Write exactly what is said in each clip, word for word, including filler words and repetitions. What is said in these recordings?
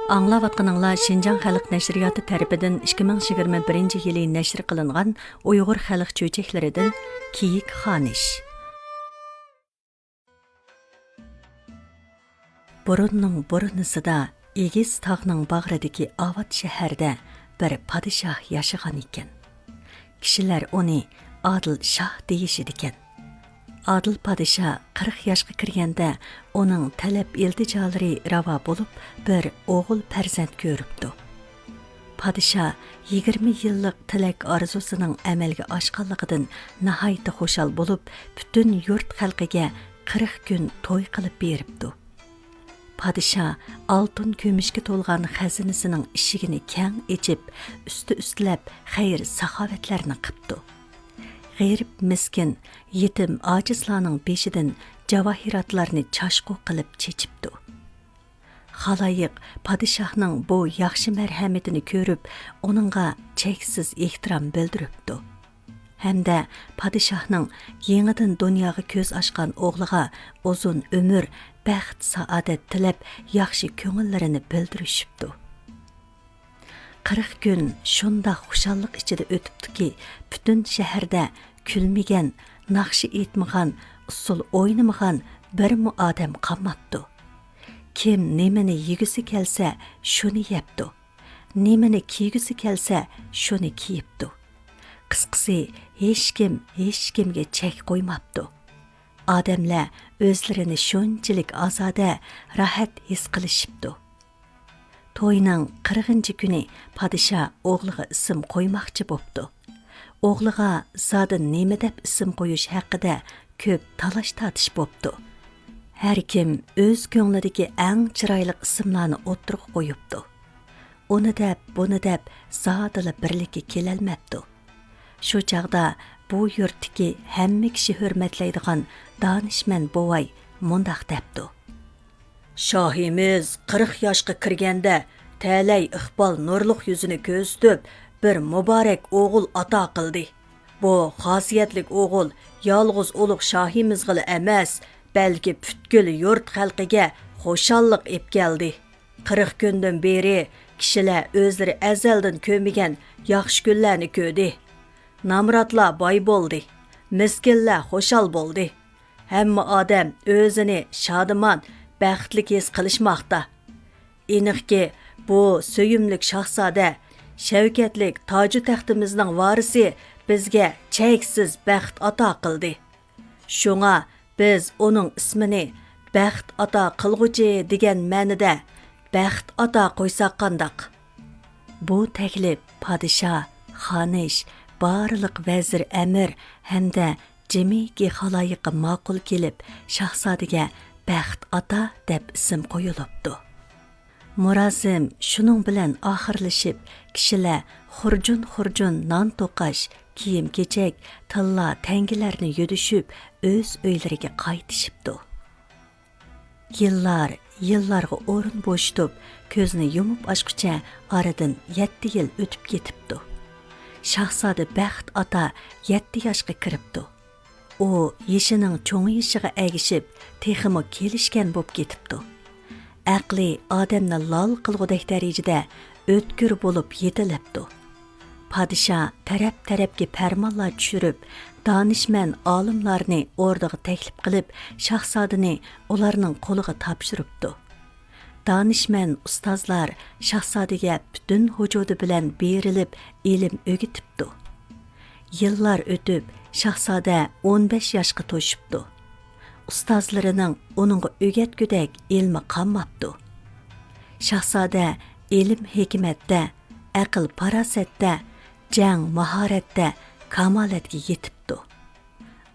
ئاڭلاۋاتقىنىڭلار شىنجاڭ خەلق نەشرىياتى تەرىپىدىن ئىككى مىڭ يىگىرمە بىرىنچى يىلى نەشر قىلىنغان ئۇيغۇر خەلق چۆچەكلىرىدىن كېيىك خانىش. بۇرۇننىڭ بۇرۇنىسىدا ئېگىز تاغنىڭ باغرىدىكى ئاۋات شەھەردە بىر پادىشاھ ياشىغان ئىكەن. كىشىلەر ئۇنى ئادىل شاھ دېيىشىدىكەن. ئادىل پادىشاھ قىرىق ياشقا كىرگەندە، ئۇنىڭ تەلەپ ئىلتىجالىرى راۋا بولۇپ، بىر ئوغۇل پەرزەنت كۆرۈپتۇ. پادىشاھ يىگىرمە يىللىق تىلەك ئارزۇسىنىڭ ئەمەلگە ئاشقانلىقىدىن ناھايىتى خۇشال بولۇپ، پۈتۈن يۇرت خەلقىگە قىرىق كۈن توي قىلىپ بېرىپتۇ. پادىشاھ ئالتۇن كۈمۈشكە تولغان خەزىنىسىنىڭ ئىشىكىنى كەڭ ئېچىپ، ئۈستى ئۈستىلەپ خەير ساخاۋەتلەرنى قىپتۇ. غېرىب مىسكىن، يېتىم ئاجىزلارنىڭ بېشىدىن جاۋاھىراتلارنى چاچقۇ قىلىپ چېچىپتۇ. خالايىق پادىشاھنىڭ بۇ ياخشى مەرھەمىتىنى كۆرۈپ، ئۇنىڭغا چەكسىز ئېھتىرام بىلدۈرۈپتۇ. ھەمدە پادىشاھنىڭ يېڭىدىن دۇنياغا كۆز ئاچقان ئوغلىغا ئۇزۇن ئۆمۈر، بەخت-سائادەت تىلەپ، ياخشى كۆڭۈللىرىنى بىلدۈرۈشۈپتۇ. قىرىق كۈن شۇنداق خۇشاللىق ئىچىدە ئۆتۈپتۇكى، پۈتۈن شەھەردە كۈلمىگەن، ناخشا ئېيتمىغان، ئۇسسۇل ئوينىمىغان بىرمۇ ئادەم قالماپتۇ. كىم نېمىنى يېگۈسى كەلسە، شۇنى يەپتۇ. نېمىنى كىيگۈسى كەلسە، شۇنى كىيىپتۇ. قىسقىسى، ھېچكىم ھېچكىمگە چەك قويماپتۇ. ئادەملەر ئۆزلىرىنى شۇنچىلىك ئازادە، راھەت ھېس قىلىشىپتۇ. توينىڭ قىرىقىنچى كۈنى پادىشاھ ئوغلىغا ئىسىم قويماقچى بوپتۇ. ئوغلىغا زادى نېمە دەپ ئىسىم قويۇش ھەققىدە كۆپ تالاش-تارتىش بوپتۇ. ھەركىم ئۆز كۆڭلىدىكى ئەڭ چىرايلىق ئىسىملارنى ئوتتۇرىغا قويۇپتۇ. ئۇنى دەپ، بۇنى دەپ زادىلا بىرلىككە كېلەلمەپتۇ. شۇ چاغدا بۇ يۇرتتىكى ھەممە كىشى ھۆرمەتلەيدىغان دانىشمەن بوۋاي مۇنداق دەپتۇ: «شاھىمىز قىرىق ياشقا كىرگەندە تەلەي ئىقبال نۇرلۇق يۈزىنى كۆرسىتىپ، بىر مۇبارەك ئوغۇل ئاتا قىلدى. بۇ خاسىيەتلىك ئوغۇل يالغۇز ئۇلۇغ شاھىمىزغىلا ئەمەس، بەلكى پۈتكۈل يۇرت خەلقىگە خۇشاللىق ئېلىپ كەلدى. قىرىق كۈندىن بېرى كىشىلەر ئۆزلىرى ئەزەلدىن كۆرمىگەن ياخشى كۈنلەرنى كۆردى. نامراتلار باي بولدى، مىسكىنلەر خۇشال بولدى. ھەممە ئادەم ئۆزىنى شادىمان، بەختلىك ھېس قىلىشماقتا. ئېنىقكى، بۇ سۆيۈملۈك شاھزادە، شەۋكەتلىك تاجۇ تەختىمىزنىڭ ۋارىسى بىزگە چەكسىز بەخت ئاتا قىلدى. شۇڭا بىز ئۇنىڭ ئىسمىنى بەخت ئاتا قىلغۇچى دېگەن مەنىدە بەخت ئاتا قويساق قانداق؟» بۇ تەكلىپ پادىشاھ، خانىش، بارلىق ۋەزىر ئەمىر ھەمدە جىمىكى خالايىققا ماقۇل كېلىپ، شاھزادىگە بەخت ئاتا دەپ ئىسىم قويۇلۇپتۇ. مۇراسىم شۇنىڭ بىلەن ئاخىرلىشىپ، كىشىلەر خۇرجۇن-خۇرجۇن نان توقاش، كىيىم-كېچەك، تىللا-تەڭگىلەرنى يۈدۈشۈپ، ئۆز ئۆيلىرىگە قايتىشىپتۇ. يىللار يىللارغا ئورۇن بوشىتىپ، كۆزنى يۇمۇپ ئاچقۇچە ئارىدىن يەتتە يىل ئۆتۈپ كېتىپتۇ. شاھزادە بەخت ئاتا يەتتە ياشقا كىرىپتۇ. ئۇ يېشىنىڭ چوڭىيىشىغا ئەگىشىپ، تېخىمۇ كېلىشكەن بولۇپ كېتىپتۇ. ئەقلى ئادەمنى لال قىلغۇدەك دەرىجىدە ئۆتكۈر بولۇپ يېتىلىپتۇ. پادىشاھ تەرەپ-تەرەپكە پەرمانلار چۈشۈرۈپ، دانىشمەن ئالىملارنى ئوردىغا تەكلىپ قىلىپ، شاھزادىنى ئۇلارنىڭ قولىغا تاپشۇرۇپتۇ. دانىشمەن ئۇستازلار شاھزادىگە پۈتۈن ۋۇجۇدى بىلەن بېرىلىپ ئىلىم ئۆگىتىپتۇ. يىللار ئۆتۈپ، شاھزادە ئون بەش ياشقا توشۇپتۇ. ئۇستازلىرىنىڭ ئۇنىڭغا ئۆگەتكۈدەك ئىلمى قالماپتۇ. شاھزادە ئىلىم-ھېكمەتتە، ئەقىل-پاراسەتتە، جەڭ-ماھارەتتە كامالەتكە يېتىپتۇ.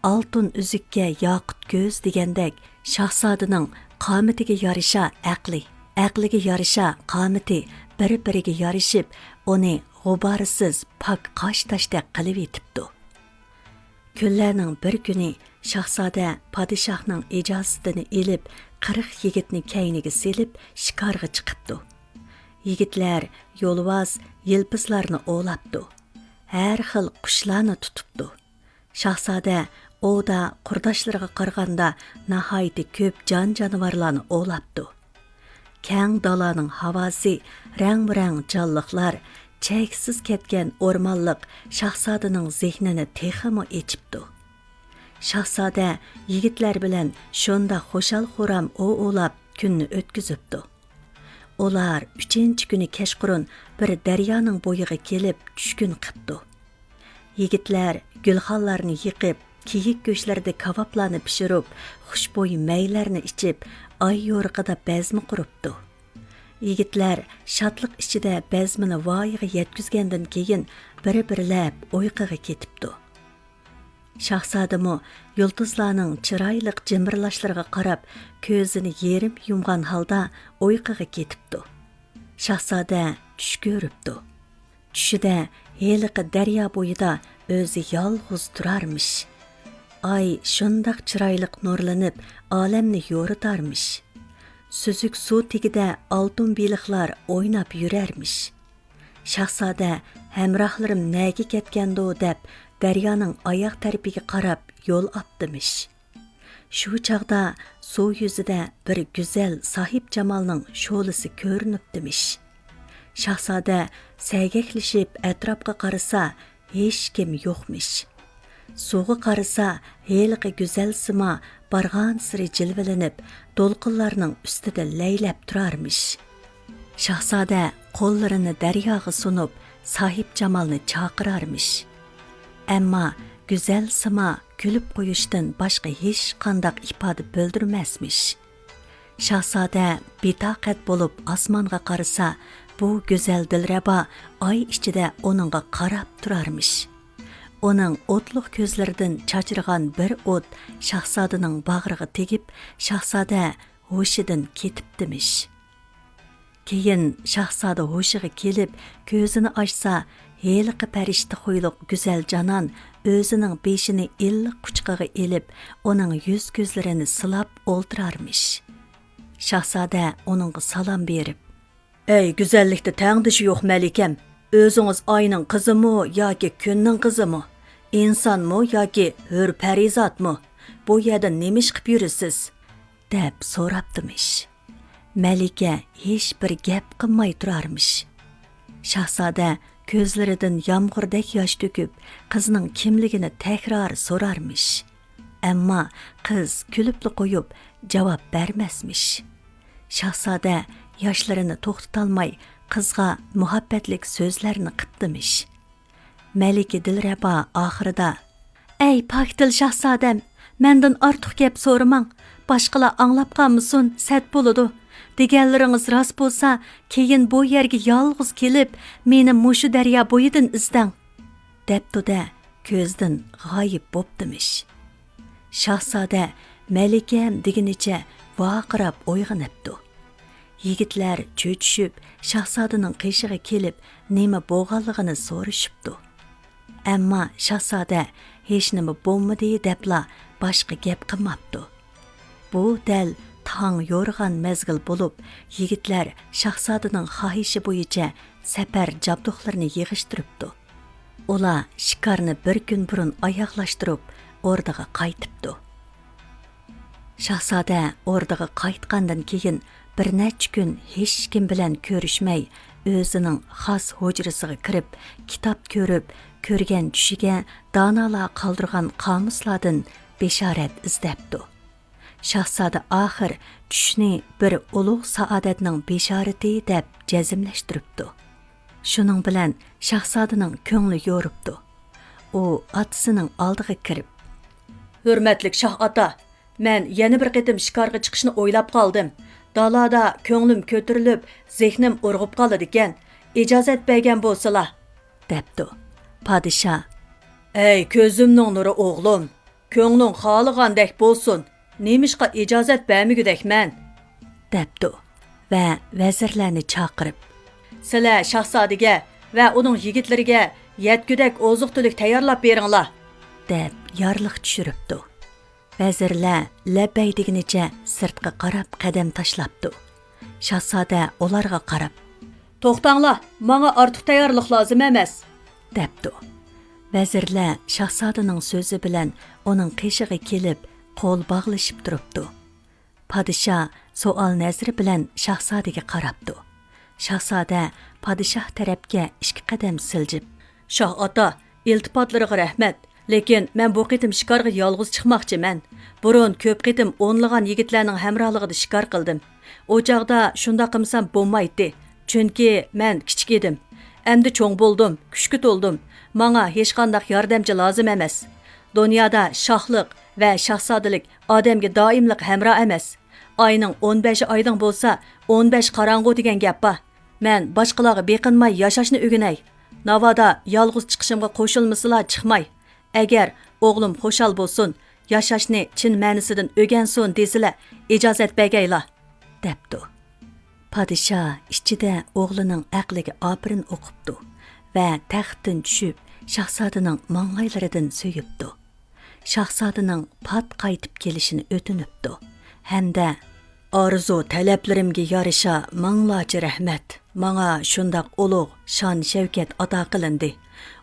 ئالتۇن ئۈزۈككە ياقۇت كۆز دېگەندەك، شاھزادىنىڭ قامىتىگە يارىشا ئەقلى، ئەقلىگە يارىشا قامىتى بىر-بىرىگە يارىشىپ، ئۇنى غۇبارسىز پاك قاشتاشتەك قىلىۋېتىپتۇ. كۈنلەرنىڭ بىر كۈنى شاھزادە پادىشاھنىڭ ئىجازىتىنى ئېلىپ، قىرىق يىگىتنى كەينىگە سېلىپ، شىكارغا چىقىپتۇ. يىگىتلەر يولۋاس، يىلپىزلارنى ئوۋلاپتۇ. ھەر خىل قۇشلارنى تۇتۇپتۇ. شاھزادە ئوۋدا قۇرداشلىرىغا قارىغاندا ناھايىتى كۆپ جان-جانىۋارلارنى ئوۋلاپتۇ. كەڭ دالانىڭ ھاۋاسى، رەڭمۇرەڭ جانلىقلار، چەكسىز كەتكەن ئورمانلىق شاھزادىنىڭ زېھنىنى تېخىمۇ ئېچىپتۇ. شاھزادە يىگىتلەر بىلەن شۇنداق خۇشال-خۇرام ئوۋ ئوۋلاپ كۈننى ئۆتكۈزۈپتۇ. ئۇلار ئۈچىنچى كۈنى كەچقۇرۇن بىر دەريانىڭ بويىغا كېلىپ چۈشكۈن قىپتۇ. يىگىتلەر گۈلخانلارنى يېقىپ، كېيىك گۆشلىرىدە كاۋاپلارنى پىشۇرۇپ، خۇشبۇي مەيلەرنى ئىچىپ، ئاي يورۇقىدا بەزمە قۇرۇپتۇ. يىگىتلەر شادلىق ئىچىدە بەزمىنى ۋايىغا يەتكۈزگەندىن كېيىن، بىر-بىرلەپ ئۇيقۇغا كېتىپتۇ. شاھزادىمۇ يۇلتۇزلارنىڭ چىرايلىق جىمىرلاشلىرىغا قاراپ، كۆزىنى يېرىم يۇمغان ھالدا ئۇيقۇغا كېتىپتۇ. شاھزادە چۈش كۆرۈپتۇ. چۈشىدە ھېلىقى دەريا بويىدا ئۆزى يالغۇز تۇرارمىش. ئاي شۇنداق چىرايلىق نۇرلىنىپ، ئالەمنى يورۇتارمىش. سۈزۈك سۇ تېگىدە ئالتۇن بېلىقلار ئويناپ يۈرەرمىش. شاھزادە «ھەمراھلىرىم نەگە كەتكەندۇ؟» دەپ، دەريانىڭ ئاياغ تەرىپىگە قاراپ يول ئاپتىمىش. شۇ چاغدا سۇ يۈزىدە بىر گۈزەل ساھىبجامالنىڭ شولىسى كۆرۈنۈپتىمىش. شاھزادە سەگەكلىشىپ ئەتراپقا قارىسا، ھېچكىم يوقمىش. سۇغا قارىسا، ھېلىقى گۈزەل سىما بارغانسېرى جىلۋىلىنىپ، دولقۇنلارنىڭ ئۈستىدە لەيلەپ تۇرارمىش. شاھزادە قوللىرىنى دەرياغا سۇنۇپ، ساھىبجامالنى چاقىرارمىش. ئەمما گۈزەل سىما كۈلۈپ قويۇشتىن باشقا ھېچقانداق ئىپادە بىلدۈرمەسمىش. شاھزادە بىتاقەت بولۇپ ئاسمانغا قارىسا، بۇ گۈزەل دىلرەبا ئاي ئىچىدە ئۇنىڭغا قاراپ تۇرارمىش. ئۇنىڭ ئوتلۇق كۆزلىرىدىن چاچرىغان بىر ئوت شاھزادىنىڭ باغرىغا تېگىپ، شاھزادە ھوشىدىن كېتىپتىمىش. كېيىن شاھزادە ھوشىغا كېلىپ، كۆزىنى ئاچسا، ھېلىقى پەرىشتە خۇيلۇق گۈزەل جانان ئۆزىنىڭ بېشىنى ئىللىق قۇچىقىغا ئېلىپ، ئۇنىڭ يۈز-كۆزلىرىنى سىلاپ ئولتۇرارمىش. شاھزادە ئۇنىڭغا سالام بېرىپ، «ئەي گۈزەللىكتە تەڭدىشى يوق مەلىكەم! ئۆزىڭىز ئاينىڭ قىزىمۇ ياكى كۈننىڭ قىزىمۇ؟ ئىنسانمۇ ياكى ھۆر پەرىزاتمۇ؟ بۇ يەردە نېمە ئىش قىپ يۈرىسىز؟» دەپ سوراپتىمىش. مەلىكە ھېچ بىر گەپ قىلماي تۇرارمىش. شاھزادە كۆزلىرىدىن يامغۇردەك ياش تۆكۈپ، قىزنىڭ كىملىكىنى تەكرار سورارمىش. ئەمما قىز كۈلۈپلا قويۇپ، جاۋاب بەرمەسمىش. شاھزادە ياشلىرىنى توختىتالماي، قىزغا مۇھەببەتلىك سۆزلەرنى قىپتىمىش. مەلىكە دىلرەبا ئاخىرىدا، «ئەي پاك دىل شاھزادەم، مەندىن ئارتۇق گەپ سورىماڭ، باشقىلار ئاڭلاپ قالمىسۇن، سەت بولىدۇ. دېگەنلىرىڭىز راست بولسا، كېيىن بۇ يەرگە يالغۇز كېلىپ، مېنى مۇشۇ دەريا بويىدىن ئىزدەڭ.» دەپتۇ-دە، كۆزدىن غايىب بوپتىمىش. شاھزادە مەلىكەم دېگىنىچە ۋارقىراپ ئويغىنىپتۇ. يىگىتلەر چۆچۈشۈپ، شاھزادىنىڭ قېشىغا كېلىپ، نېمە بولغانلىقىنى سورىشىپتۇ. ئەمما شاھزادە ھېچنېمە بولمىدى دەپلا باشقا گەپ قىلماپتۇ. بۇ دەل تاڭ يورۇغان مەزگىل بولۇپ، يىگىتلەر شاھزادىنىڭ خاھىشى بويىچە سەپەر جابدۇقلىرىنى يىغىشتۇرۇپتۇ. ئۇلار شىكارنى بىر كۈن بۇرۇن ئاياغلاشتۇرۇپ، ئوردىغا قايتىپتۇ. شاھزادە ئوردىغا قايتقاندىن كېيىن، بىر نەچچە كۈن ھېچكىم بىلەن كۆرۈشمەي، ئۆزىنىڭ خاس ھۇجرىسىغا كىرىپ، كىتاب كۆرۈپ، كۆرگەن چۈشىگە دانالار قالدۇرغان قامۇسلاردىن بېشارەت ئىزدەپتۇ. شاھزادە ئاخىر چۈشنى بىر ئۇلۇغ سائادەتنىڭ بېشارىتى دەپ جەزملەشتۈرۈپتۇ. شۇنىڭ بىلەن شاھزادىنىڭ كۆڭلى يورۇپتۇ. ئۇ ئاتىسىنىڭ ئالدىغا كىرىپ، «ھۆرمەتلىك شاھ ئاتا، مەن يەنە بىر قېتىم شىكارغا چىقىشنى ئويلاپ قالدىم. دالادا كۆڭلۈم كۆتۈرۈلۈپ، زېھنىم ئۇرغۇپ قالىدىكەن. ئىجازەت بەرگەن بولسىلا.» دەپتۇ. پادىشاھ، «ئەي كۆزۈمنىڭ نۇرى ئوغلۇم، كۆڭلۈڭ خالىغاندەك بولسۇن، نېمىشقا ئىجازەت بەرمىگۈدەكمەن؟» دەپتۇ ۋە ۋەزىرلەرنى چاقىرىپ، «سىلەر شاھزادىگە ۋە ئۇنىڭ يىگىتلىرىگە يەتكۈدەك ئوزۇق-تۈلۈك تەييارلاپ بېرىڭلار!» دەپ يارلىق چۈشۈرۈپتۇ. ۋەزىرلەر لەببەي دېگىنىچە سىرتقا قاراپ قەدەم تاشلاپتۇ. شاھزادە ئۇلارغا قاراپ، «توختاڭلار، ماڭا ئارتۇق تەييارلىق لازىم ئەمەس!» دەپتۇ. ۋەزىرلەر شاھزادىنىڭ سۆزى بىلەن ئۇنىڭ قېشىغا كېلىپ، قول باغلىشىپ تۇرۇپتۇ. پادىشاھ سوئال نەزىرى بىلەن شاھزادىگە قاراپتۇ. شاھزادە پادىشاھ تەرەپكە ئىككى قەدەم سىلجىپ، شاھ ئاتا، ئىلتىپاتلىرىغا رەھمەت. لېكىن مەن بۇ قېتىم شىكارغا يالغۇز چىقماقچىمەن. بۇرۇن كۆپ قېتىم ئونلىغان يىگىتلەرنىڭ ھەمراھلىقىدا شىكار قىلدىم. ئۇ چاغدا شۇنداق قىلمىسام بولمايتتى. چۈنكى مەن كىچىك ئىدىم. ئەمدى چوڭ بولدۇم، كۈچكە تولدۇم. ماڭا ھېچقانداق ياردەمچى لازىم ئەمەس. دۇنيادا شاھلىق ۋە شاھزادىلىك ئادەمگە دائىملىق ھەمراھ ئەمەس. ئاينىڭ ئون بەشى ئايدىڭ بولسا، ئون بەش قاراڭغۇ دېگەن گەپ بار. مەن باشقىلارغا بېقىنماي ياشاشنى ئۆگىنەي. ناۋادا يالغۇز چىقىشىمغا قوشۇلمىسىلا چىقماي. ئەگەر ئوغلۇم خۇشال بولسۇن، ياشاشنى چىن مەنىسىدىن ئۆگەنسۇن دېسىلە، ئىجازەت بەرگەيلا، دەپتۇ. پادىشاھ ئىچىدە ئوغلىنىڭ ئەقلىگە ئاپىرىن ئوقۇپتۇ ۋە تەختتىن چۈشۈپ، شاھزادىنىڭ ماڭلايلىرىدىن سۆيۈپتۇ. شاھزادىنىڭ پات قايتىپ كېلىشىنى ئۆتۈنۈپتۇ ھەمدە، ئارزۇ تەلەپلىرىمگە يارىشا مىڭلارچە رەھمەت. ماڭا شۇنداق ئۇلۇغ شان-شەۋكەت ئاتا قىلىندى.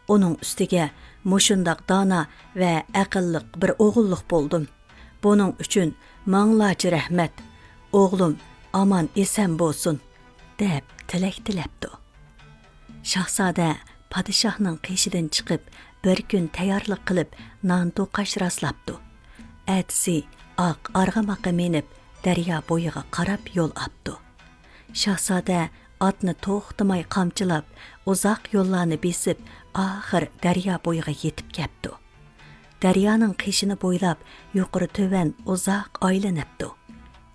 ئۇنىڭ ئۈستىگە مۇشۇنداق دانا ۋە ئەقىللىق بىر ئوغۇللۇق بولدۇم. بۇنىڭ ئۈچۈن مىڭلارچە رەھمەت. ئوغلۇم ئامان-ئېسەن بولسۇن، دەپ تىلەك تىلەپتۇ. شاھزادە پادىشاھنىڭ قېشىدىن چىقىپ، بىر كۈن تەييارلىق قىلىپ، نان-توقاچ راسلاپتۇ. ئەتىسى ئاق ئارغىماققا مىنىپ، دەريا بويىغا قاراپ يول ئاپتۇ. شاھزادە ئاتنى توختىماي قامچىلاپ، ئۇزاق يوللارنى بېسىپ، ئاخىر دەريا بويىغا يېتىپ كەپتۇ. دەريانىڭ قېشىنى بويلاپ، يۇقىرى-تۆۋەن ئۇزاق ئايلىنىپتۇ.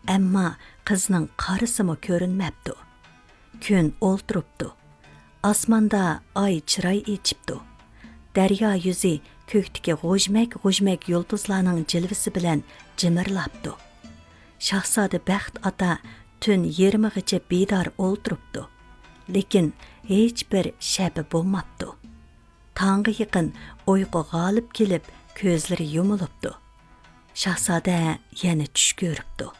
ئەمما قىزنىڭ قارىسىمۇ كۆرۈنمەپتۇ. كۈن ئولتۇرۇپتۇ. ئاسماندا ئاي چىراي ئېچىپتۇ. دەريا يۈزى كۆكتىكى غۇژمەك-غۇژمەك يۇلتۇزلارنىڭ جىلۋىسى بىلەن جىمىرلاپتۇ. شاھزادە بەخت ئاتا تۈن يېرىمىغىچە بىدار ئولتۇرۇپتۇ. لېكىن ھېچبىر شەپە بولماپتۇ. تاڭغا يېقىن ئۇيقۇ غالىب كېلىپ، كۆزلىرى يۇمۇلۇپتۇ. شاھزادە يەنە چۈش كۆرۈپتۇ.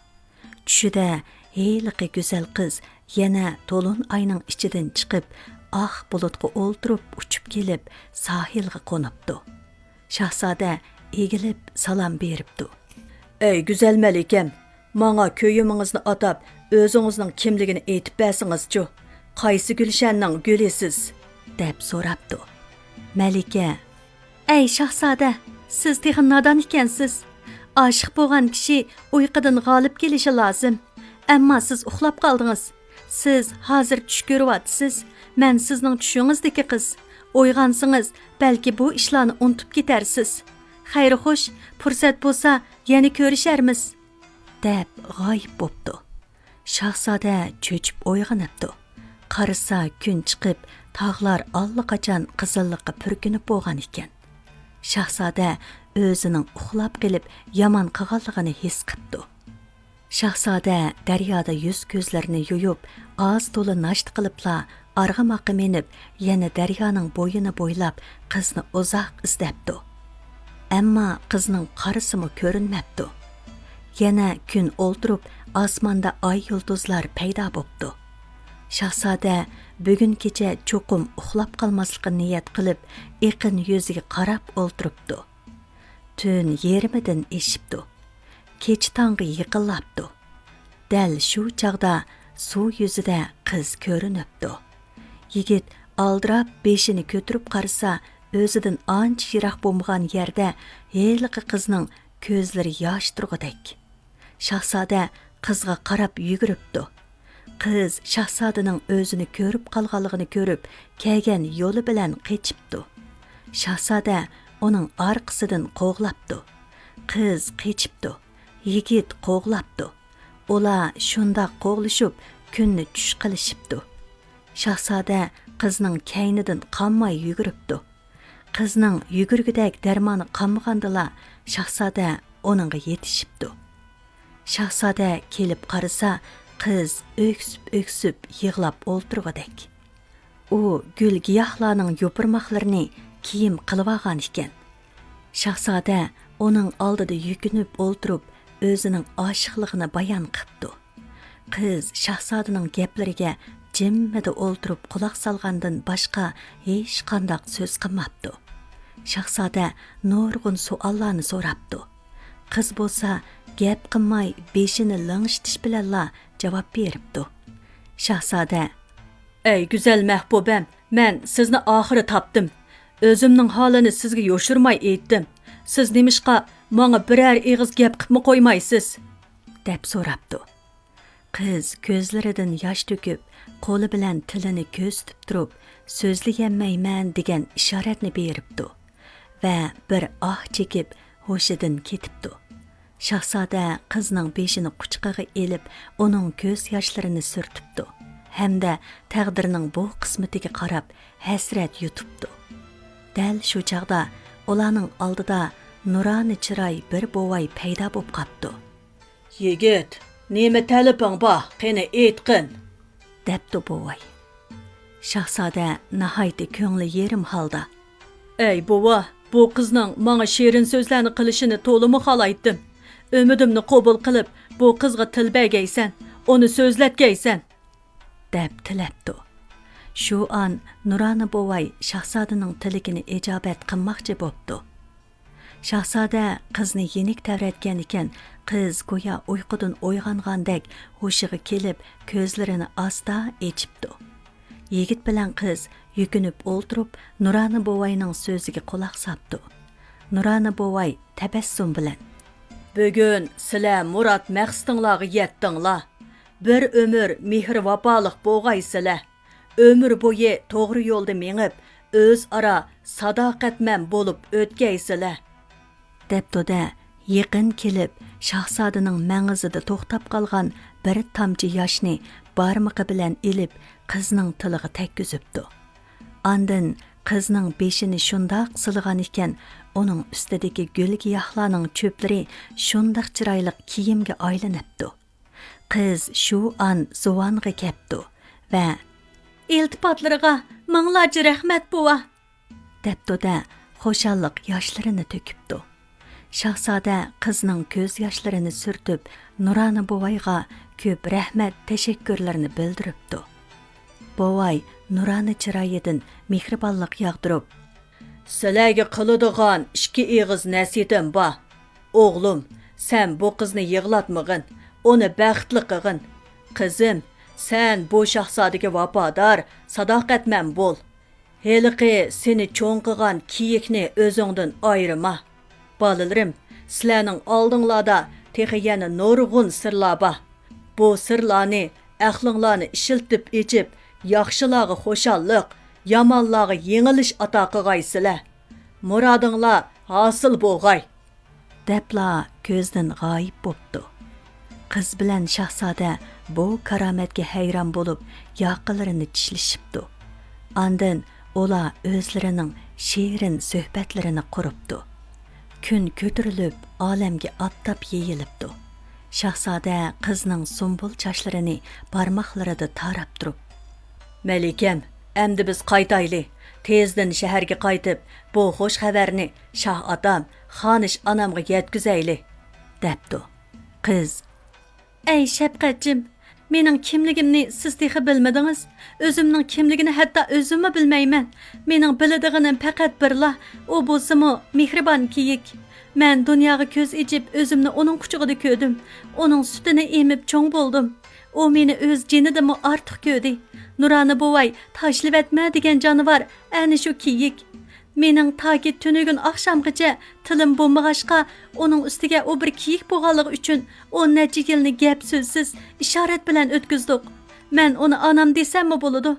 چۈشىدە ھېلىقى گۈزەل قىز يەنە تولۇن ئاينىڭ ئىچىدىن چىقىپ، ئاق بۇلۇتقا ئولتۇرۇپ ئۇچۇپ كېلىپ، ساھىلغا قونۇپتۇ. شاھزادە ئېگىلىپ سالام بېرىپتۇ. ئەي گۈزەل مەلىكەم، ماڭا كۆيۈمىڭىزنى ئاتاپ، ئۆزىڭىزنىڭ كىملىكىنى ئېيتىپ بەرسىڭىزچۇ؟ قايسى گۈلشەننىڭ گۈلى سىز؟ دەپ سوراپتۇ. مەلىكە، ئەي شاھزادە، سىز تېخى نادان ئىكەنسىز. ئاشىق بولغان كىشى ئۇيقۇدىن غالىب كېلىشى لازىم. ئەمما سىز ئۇخلاپ قالدىڭىز. سىز ھازىر چۈش كۆرۈۋاتىسىز. مەن سىزنىڭ چۈشىڭىزدىكى قىز. ئويغانسىڭىز، بەلكى بۇ ئىشلارنى ئۇنتۇپ كېتەرسىز. خەير خوش، پۇرسەت بولسا يەنە كۆرۈشەرمىز، دەپ غايىب بوپتۇ. شاھزادە چۆچۈپ ئويغىنىپتۇ. قارىسا، كۈن چىقىپ، تاغلار ئاللىقاچان قىزىللىققا پۈركىنىپ بولغان ئىكەن. شاھزادە ئۆزىنىڭ ئۇخلاپ قېلىپ يامان قىلغانلىقىنى ھېس قىپتۇ. شاھزادە دەريادا يۈز-كۆزلىرىنى يۇيۇپ، ئاز-تولا ناشتا قىلىپلا، ئارغىماققا مىنىپ، يەنە دەريانىڭ بويىنى بويلاپ، قىزنى ئۇزاق ئىزدەپتۇ. ئەمما قىزنىڭ قارىسىمۇ كۆرۈنمەپتۇ. يەنە كۈن ئولتۇرۇپ، ئاسماندا ئاي يۇلتۇزلار پەيدا بوپتۇ. شاھزادە بۈگۈن كېچە چوقۇم ئۇخلاپ قالماسلىققا نىيەت قىلىپ، ئېقىن يۈزىگە قاراپ ئولتۇرۇپتۇ. تۈن يېرىمىدىن ئېشىپتۇ. كېچە تاڭغا يېقىنلاپتۇ. دەل شۇ چاغدا سۇ يۈزىدە قىز كۆرۈنۈپتۇ. يىگىت ئالدىراپ بېشىنى كۆتۈرۈپ قارىسا، ئۆزىدىن ئانچە يىراق بولمىغان يەردە ھېلىقى قىزنىڭ كۆزلىرى ياش تۇرغۇدەك. شاھزادە قىزغا قاراپ يۈگۈرۈپتۇ. قىز شاھزادىنىڭ ئۆزىنى كۆرۈپ قالغانلىقىنى كۆرۈپ، كەلگەن يولى بىلەن قېچىپتۇ. شاھزادە ئۇنىڭ ئارقىسىدىن قوغلاپتۇ. قىز قېچىپتۇ. يىگىت قوغلاپتۇ. ئۇلار شۇنداق قوغلىشىپ، كۈننى چۈش قىلىشىپتۇ. شاھزادە قىزنىڭ كەينىدىن قانماي يۈگۈرۈپتۇ. قىزنىڭ يۈگۈرگۈدەك دەرمانى قالمىغاندىلا، شاھزادە ئۇنىڭغا يېتىشىپتۇ. شاھزادە كېلىپ قارىسا، قىز ئۆكسۈپ-ئۆكسۈپ يىغلاپ ئولتۇرغۇدەك. ئۇ گۈل-گىياھلارنىڭ يوپۇرماقلىرىنى كىيىم قىلىۋالغان ئىكەن. شاھزادە ئۇنىڭ ئالدىدا يۈكۈنۈپ ئولتۇرۇپ، ئۆزىنىڭ ئاشىقلىقىنى بايان قىپتۇ. قىز شاھزادىنىڭ گەپلىرىگە جىممىدە ئولتۇرۇپ قۇلاق سالغاندىن باشقا ھېچقانداق سۆز قىلماپتۇ. شاھزادە نۇرغۇن سوئاللارنى سوراپتۇ. قىز بولسا گەپ قىلماي بېشىنى لىڭشىتىش بىلەنلا جاۋاب بېرىپتۇ. شاھزادە، ئەي گۈزەل مەھبۇبەم، مەن سىزنى ئاخىرى تاپتىم. ئۆزۈمنىڭ ھالىنى سىزگە يوشۇرماي ئېيتتىم. سىز نېمىشقا ماڭا بىرەر ئېغىز گەپ قىپمۇ قويمايسىز؟ دەپ سوراپتۇ. قىز كۆزلىرىدىن ياش تۆكۈپ، قولى بىلەن تىلىنى كۆرسىتىپ تۇرۇپ، سۆزلىيەلمەيمەن دېگەن ئىشارەتنى بېرىپتۇ ۋە بىر ئاھ چېكىپ، ھوشىدىن كېتىپتۇ. شاھزادە قىزنىڭ بېشىنى قۇچىقىغا ئېلىپ، ئۇنىڭ كۆز ياشلىرىنى سۈرتۈپتۇ ھەمدە تەقدىرنىڭ بۇ قىسمىتىگە قاراپ ھەسرەت يۇتۇپتۇ. دەل شۇ چاغدا ئۇلارنىڭ ئالدىدا نۇرانە چىراي بىر بوۋاي پەيدا بولۇپ قاپتۇ. يىگىت، نېمە تەلىپىڭ بار؟ قېنى ئېيتقىن! دەپتۇ بوۋاي. شاھزادە ناھايىتى كۆڭلى يېرىم ھالدا، ئەي بوۋا، بۇ قىزنىڭ ماڭا شېرىن سۆزلەرنى قىلىشىنى تولىمۇ خالايتتىم. ئۈمىدىمنى قوبۇل قىلىپ، بۇ قىزغا تىل بەرگەيسەن، ئۇنى سۆزلەتكەيسەن! دەپ تىلەپتۇ. شۇ ئان نۇرانە بوۋاي شاھزادىنىڭ تىلىكىنى ئىجابەت قىلماقچى بوپتۇ. شاھزادە قىزنى يېنىك تەۋرەتكەنىكەن، قىز گويا ئۇيقۇدىن ئويغانغاندەك ھوشىغا كېلىپ، كۆزلىرىنى ئاستا ئېچىپتۇ. يىگىت بىلەن قىز يۈكۈنۈپ ئولتۇرۇپ، نۇرانە بوۋاينىڭ سۆزىگە قۇلاق ساپتۇ. نۇرانە بوۋاي تەبەسسۇم بىلەن، بۈگۈن سىلەر مۇراد مەقسىتىڭلارغا يەتتىڭلار. بىر ئۆمۈر مېھىر ۋاپالىق بولغايسىلەر. ئۆمۈر بويى توغرا يولدا مېڭىپ، ئۆزئارا ساداقەتمەن بولۇپ ئۆتكەيسىلەر! دەپتۇ-دە، يېقىن كېلىپ، شاھزادىنىڭ مەڭزىدە توختاپ قالغان بىر تامچە ياشنى بارمىقى بىلەن ئېلىپ، قىزنىڭ تىلىغا تەگكۈزۈپتۇ. ئاندىن قىزنىڭ بېشىنى شۇنداق سىلىغان ئىكەن، ئۇنىڭ ئۈستىدىكى گۈل-گىياھلارنىڭ چۆپلىرى شۇنداق چىرايلىق كىيىمگە ئايلىنىپتۇ. قىز شۇ ئان زۇۋانغا كەپتۇ ۋە، ئىلتىپاتلىرىغا مىڭلارچە رەھمەت، بوۋا! دەپتۇ-دە، خۇشاللىق ياشلىرىنى تۆكۈپتۇ. شاھزادە قىزنىڭ كۆز ياشلىرىنى سۈرتۈپ، نۇرانە بوۋايغا كۆپ رەھمەت، تەشەككۈرلىرىنى بىلدۈرۈپتۇ. بوۋاي نۇرانە چىرايىدىن مېھرىبانلىق ياغدۇرۇپ، سىلەرگە قىلىدىغان ئىككى ئېغىز نەسىھىتىم بار. ئوغلۇم، سەن بۇ قىزنى يىغلاتمىغىن، ئۇنى بەختلىك قىلغىن. قىزىم، سەن بۇ شاھزادىگە ۋاپادار، ساداقەتمەن بول. ھېلىقى سېنى چوڭ قىلغان كېيىكنى ئۆزۈڭدىن ئايرىما. بالىلىرىم، سىلەرنىڭ ئالدىڭلاردا تېخى يەنە نۇرغۇن سىرلار بار. بۇ سىرلارنى، ئەقلىڭلارنى ئىشلىتىپ ئېچىپ، ياخشىلارغا خۇشاللىق، يامانلارغا يېڭىلىش ئاتا قىلغايسىلەر. مۇرادىڭلار ھاسىل بولغاي! دەپلا كۆزدىن غايىب بوپتۇ. قىز بىلەن شاھزادە بۇ كارامەتكە ھەيران بولۇپ، ياقىلىرىنى چىشلىشىپتۇ. ئاندىن ئۇلار ئۆزلىرىنىڭ شېرىن سۆھبەتلىرىنى قۇرۇپتۇ. كۈن كۆتۈرۈلۈپ، ئالەمگە ئاپتاپ يېيىلىپتۇ. شاھزادە قىزنىڭ سۇمبۇل چاچلىرىنى بارماقلىرىدا تاراپ تۇرۇپ، مەلىكەم، ئەمدى بىز قايتايلى. تېزدىن شەھەرگە قايتىپ، بۇ خۇش خەۋەرنى شاھ ئاتام، خانىش ئانامغا يەتكۈزەيلى، دەپتۇ. قىز، ئەي شەپقەتچىم، مېنىڭ كىملىكىمنى سىز تېخى بىلمىدىڭىز. ئۆزۈمنىڭ كىملىكىنى ھەتتا ئۆزۈممۇ بىلمەيمەن. مېنىڭ بىلىدىغىنىم پەقەت بىرلا، ئۇ بولسىمۇ مېھرىبان كېيىك. مەن دۇنياغا كۆز ئېچىپ، ئۆزۈمنى ئۇنىڭ قۇچىقىدا كۆردۈم. ئۇنىڭ سۈتىنى ئېمىپ چوڭ بولدۇم. ئۇ مېنى ئۆز جېنىدىنمۇ ئارتۇق كۆردى. نۇرانە بوۋاي، تاشلىۋەتمە دېگەن جانىۋار ئەنە شۇ كېيىك. مېنىڭ تاكى تۈنۈگۈن ئاخشامغىچە تىلىم بولمىغاچقا، ئۇنىڭ ئۈستىگە ئۇ بىر كېيىك بولغانلىقى ئۈچۈن ئون نەچچە يىلنى گەپ-سۆزسىز، ئىشارەت بىلەن ئۆتكۈزدۇق. مەن ئۇنى ئانام دېسەممۇ بولىدۇ.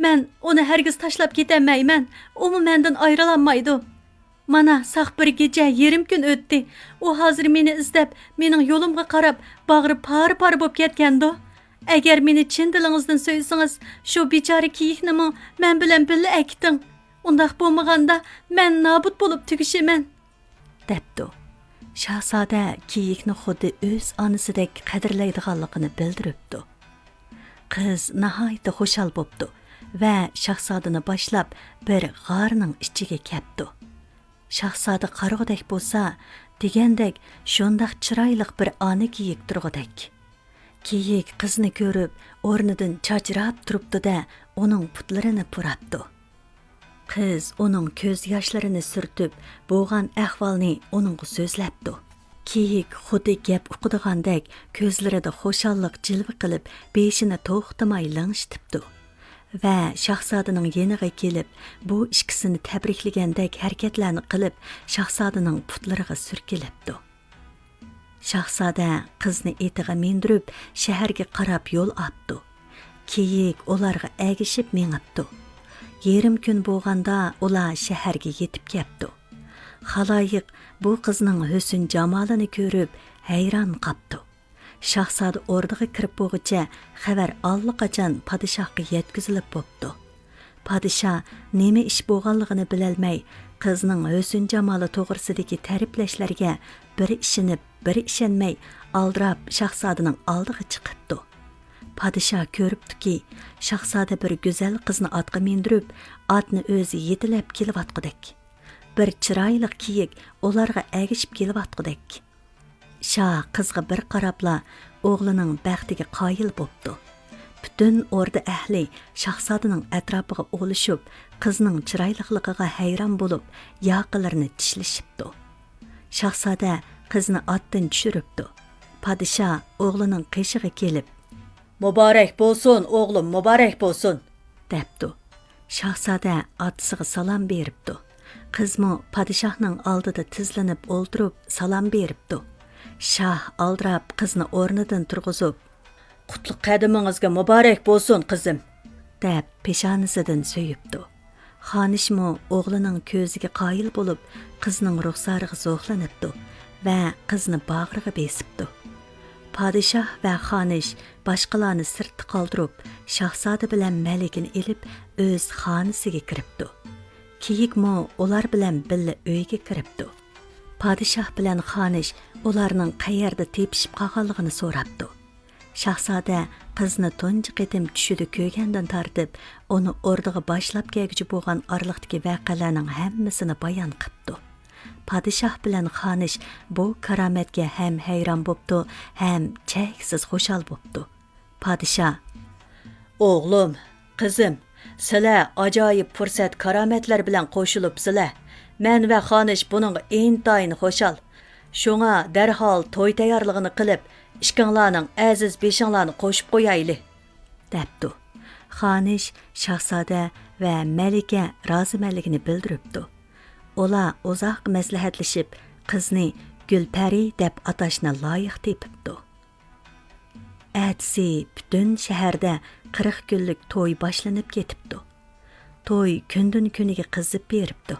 مەن ئۇنى ھەرگىز تاشلاپ كېتەلمەيمەن. ئۇمۇ مەندىن ئايرىلالمايدۇ. مانا، ساق بىر گېچە يېرىم كۈن ئۆتتى. ئۇ ھازىر مېنى ئىزدەپ، مېنىڭ يولۇمغا قاراپ، باغرى پارە-پارە بولۇپ كەتكەندۇ. ئەگەر مېنى چىن دىلىڭىزدىن سۆيسىڭىز، شۇ بىچارە كېيىكنىمۇ مەن بىلەن بىللە ئەكېتىڭ. ئۇنداق بولمىغاندا، مەن نابۇت بولۇپ تۈگىشىمەن، دەپتۇ. شاھزادە كېيىكنى خۇددى ئۆز ئانىسىدەك قەدىرلەيدىغانلىقىنى بىلدۈرۈپتۇ. قىز ناھايىتى خۇشال بوپتۇ ۋە شاھزادىنى باشلاپ بىر غارنىڭ ئىچىگە كەپتۇ. شاھزادە قارىغۇدەك بولسا، دېگەندەك شۇنداق چىرايلىق بىر ئانا كېيىك تۇرغۇدەك. كېيىك قىزنى كۆرۈپ، ئورنىدىن چاجراپ تۇرۇپتۇ-دە، ئۇنىڭ پۇتلىرىنى پۇراپتۇ. قىز ئۇنىڭ كۆز ياشلىرىنى سۈرتۈپ، بولغان ئەھۋالنى ئۇنىڭغا سۆزلەپتۇ. كېيىك خۇددى گەپ ئۇقىدىغاندەك كۆزلىرىدە خۇشاللىق جىلۋە قىلىپ، بېشىنى توختىماي لىڭشىتىپتۇ. ۋە شاھزادىنىڭ يېنىغا كېلىپ، بۇ ئىككىسىنى تەبرىكلىگەندەك ھەرىكەتلەرنى قىلىپ، شاھزادىنىڭ پۇتلىرىغا سۈركىلەپتۇ. شاھزادە قىزنى ئېتىغا مىندۈرۈپ، شەھەرگە قاراپ يول ئاپتۇ. كېيىك ئۇلارغا ئەگىشىپ مېڭىپتۇ. يېرىم كۈن بولغاندا ئۇلار شەھەرگە يېتىپ كەپتۇ. خالايىق بۇ قىزنىڭ ھۆسن جامالىنى كۆرۈپ ھەيران قاپتۇ. شاھزادە ئوردىغا كىرىپ بولغۇچە خەۋەر ئاللىقاچان پادىشاھقا يەتكۈزۈلۈپ بوپتۇ. پادىشاھ نېمە ئىش بولغانلىقىنى بىلەلمەي، قىزنىڭ ھۆسن جامالى توغرىسىدىكى تەرىپلەشلەرگە بىر ئىشىنىپ، بىر ئىشەنمەي، ئالدىراپ شاھزادىنىڭ ئالدىغا چىقىپتۇ. پادىشاھ كۆرۈپتۇكى، شاھزادە بىر گۈزەل قىزنى ئاتقا مىندۈرۈپ، ئاتنى ئۆزى يېتىلەپ كېلىۋاتقۇدەك. بىر چىرايلىق كېيىك ئۇلارغا ئەگىشىپ كېلىۋاتقۇدەك. شاھ قىزغا بىر قاراپلا ئوغلىنىڭ بەختىگە قايىل بوپتۇ. پۈتۈن ئوردا ئەھلى شاھزادىنىڭ ئەتراپىغا ئولىشىپ، قىزنىڭ چىرايلىقلىقىغا ھەيران بولۇپ، ياقىلىرىنى چىشلىشىپتۇ. شاھزادە قىزنى ئاتتىن چۈشۈرۈپتۇ. پادىشاھ ئوغلىنىڭ قېشىغا كېلىپ، «مۇبارەك بولسۇن، ئوغلۇم، مۇبارەك بولسۇن!» دەپتۇ. شاھزادە ئاتىسىغا سالام بېرىپتۇ. قىزمۇ پادىشاھنىڭ ئالدىدا تىزلىنىپ ئولتۇرۇپ سالام بېرىپتۇ. شاھ ئالدىراپ قىزنى ئورنىدىن تۇرغۇزۇپ، «قۇتلۇق قەدىمىڭىزگە مۇبارەك بولسۇن، قىزىم!» دەپ پېشانىسىدىن سۆيۈپتۇ. خانىشمۇ ئوغلىنىڭ كۆزىگە قايىل بولۇپ، قىزنىڭ رۇخسارىغا زوقلىنىپتۇ ۋە قىزنى باغرىغا بېسىپتۇ. پادىشاھ ۋە خانىش باشقىلارنى سىرتتا قالدۇرۇپ، شاھزادە بىلەن مەلىكىنى ئېلىپ، ئۆز خانىسىگە كىرىپتۇ. كېيىكمۇ ئۇلار بىلەن بىللە ئۆيگە كىرىپتۇ. پادىشاھ بىلەن خانىش ئۇلارنىڭ قەيەردە تېپىشىپ قالغانلىقىنى سوراپتۇ. شاھزادە قىزنى تۇنجى قېتىم چۈشىدە كۆرگەندىن تارتىپ، ئۇنى ئوردىغا باشلاپ كەلگۈچى بولغان ئارىلىقتىكى ۋەقەلەرنىڭ ھەممىسىنى بايان قىپتۇ. پادىشاھ بىلەن خانىش بۇ كارامەتكە ھەم ھەيران بوپتۇ، ھەم چەكسىز خۇشال بوپتۇ. پادىشاھ، «ئوغلۇم، قىزىم، سىلەر ئاجايىپ پۇرسەت-كارامەتلەر بىلەن قوشۇلۇپسىلەر. مەن ۋە خانىش بۇنىڭغا ئىنتايىن خۇشال. شۇڭا دەرھال توي تەييارلىقىنى قىلىپ، ئىككىڭلارنىڭ ئەزىز بېشىڭلارنى قوشۇپ قويايلى» دەپتۇ. خانىش، شاھزادە ۋە مەلىكە رازىمەنلىكىنى بىلدۈرۈپتۇ. ئۇلار ئۇزاق مەسلىھەتلىشىپ، قىزنى گۈلپەرى دەپ ئاتاشنى لايىق تېپىپتۇ. ئەتىسى پۈتۈن شەھەردە قىرىق كۈنلۈك توي باشلىنىپ كېتىپتۇ. توي كۈندىن-كۈنىگە قىزىپ بېرىپتۇ.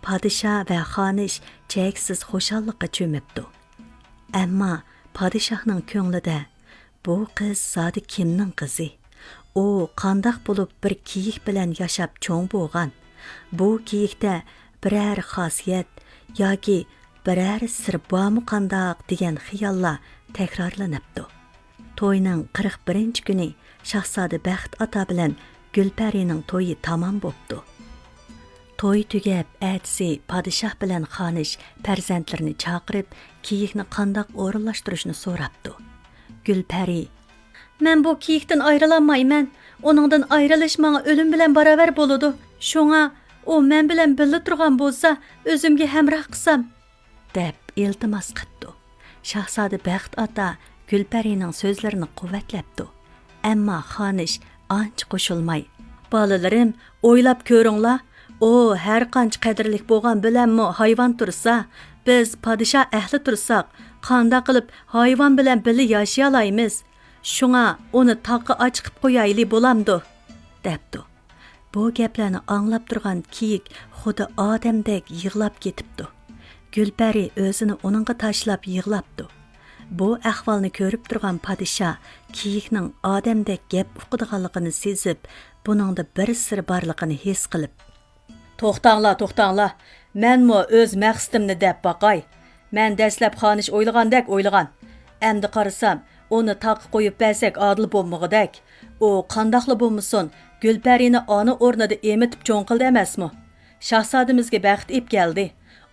پادىشاھ ۋە خانىش چەكسىز خۇشاللىققا چۆمۈپتۇ. ئەمما پادىشاھنىڭ كۆڭلىدە، «بۇ قىز زادى كىمنىڭ قىزى؟ ئۇ قانداق بولۇپ بىر كېيىك بىلەن ياشاپ چوڭ بولغان؟ بۇ كېيىكتە بىرەر خاسىيەت ياكى بىرەر سىر بارمۇ قانداق؟» دېگەن خىياللار تەكرارلىنىپتۇ. توينىڭ قىرىق بىرىنچى كۈنى شاھزادە بەخت ئاتا بىلەن گۈلپەرىنىڭ تويى تامام بوپتۇ. توي تۈگەپ، ئەتىسى پادىشاھ بىلەن خانىش پەرزەنتلىرىنى چاقىرىپ، كېيىكنى قانداق ئورۇنلاشتۇرۇشنى سوراپتۇ. گۈلپەرى، «مەن بۇ كېيىكتىن ئايرىلالمايمەن. ئۇنىڭدىن ئايرىلىش ماڭا ئۆلۈم بىلەن باراۋەر بولىدۇ. شۇڭا ئۇ مەن بىلەن بىللە تۇرغان بولسا، ئۆزۈمگە ھەمراھ قىلسام» دەپ ئىلتىماس قىپتۇ. شاھزادە بەخت ئاتا گۈلپەرىنىڭ سۆزلىرىنى قۇۋۋەتلەپتۇ. ئەمما خانىش ئانچە قوشۇلماي، «بالىلىرىم، ئويلاپ كۆرۈڭلار، ئۇ ھەر قانچە قەدىرلىك بولغان بىلەنمۇ ھايۋان تۇرسا، بىز پادىشاھ ئەھلى تۇرساق، قانداق قىلىپ ھايۋان بىلەن بىللە ياشىيالايمىز؟ شۇڭا ئۇنى تاغقا ئاچىقىپ قويايلى، بولامدۇ؟» دەپتۇ. بۇ گەپلەرنى ئاڭلاپ تۇرغان كېيىك خۇددى ئادەمدەك يىغلاپ كېتىپتۇ. گۈلپەرى ئۆزىنى ئۇنىڭغا تاشلاپ يىغلاپتۇ. بۇ ئەھۋالنى كۆرۈپ تۇرغان پادىشاھ كېيىكنىڭ ئادەمدەك گەپ ئۇقىدىغانلىقىنى سېزىپ، بۇنىڭدا بىر سىر بارلىقىنى ھېس قىلىپ، «توختاڭلار، توختاڭلار، مەنمۇ ئۆز مەقسىتىمنى دەپ باقاي. مەن دەسلەپ خانىش ئويلىغاندەك ئويلىغان. ئەمدى قارىسام، ئۇنى تاغقا قويۇپ بەرسەك ئادىل بولمىغۇدەك. ئۇ قانداقلا بولمىسۇن، گۈلپەرىنى ئانا ئورنىدا ئېمىتىپ چوڭ قىلدى ئەمەسمۇ؟ شاھزادىمىزگە بەخت ئېلىپ كەلدى.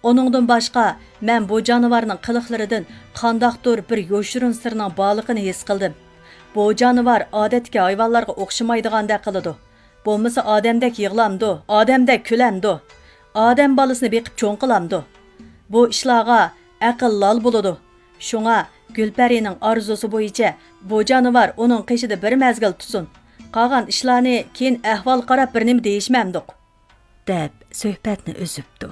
ئۇنىڭدىن باشقا، مەن بۇ جانىۋارنىڭ قىلىقلىرىدىن قانداقتۇر بىر يوشۇرۇن سىرنىڭ بارلىقىنى ھېس قىلدىم. بۇ جانىۋار ئادەتتىكى ھايۋانلارغا ئوخشىمايدىغاندەك قىلىدۇ. بولمىسا ئادەمدەك يىغلامدۇ، ئادەمدەك كۈلەمدۇ، ئادەم بالىسىنى بېقىپ چوڭ قىلامدۇ؟ بۇ ئىشلارغا ئەقىل لال بولىدۇ. شۇڭا گۈلپەرىنىڭ ئارزۇسى بويىچە بۇ جانىۋار ئۇنىڭ قېشىدا بىر مەزگىل تۇتسۇن. قالغان ئىشلارنى كېيىن ئەھۋال قاراپ بىر نېمە دېيىشمەمدۇق. دەپ سۆھبەتنى ئۈزۈپتۇ.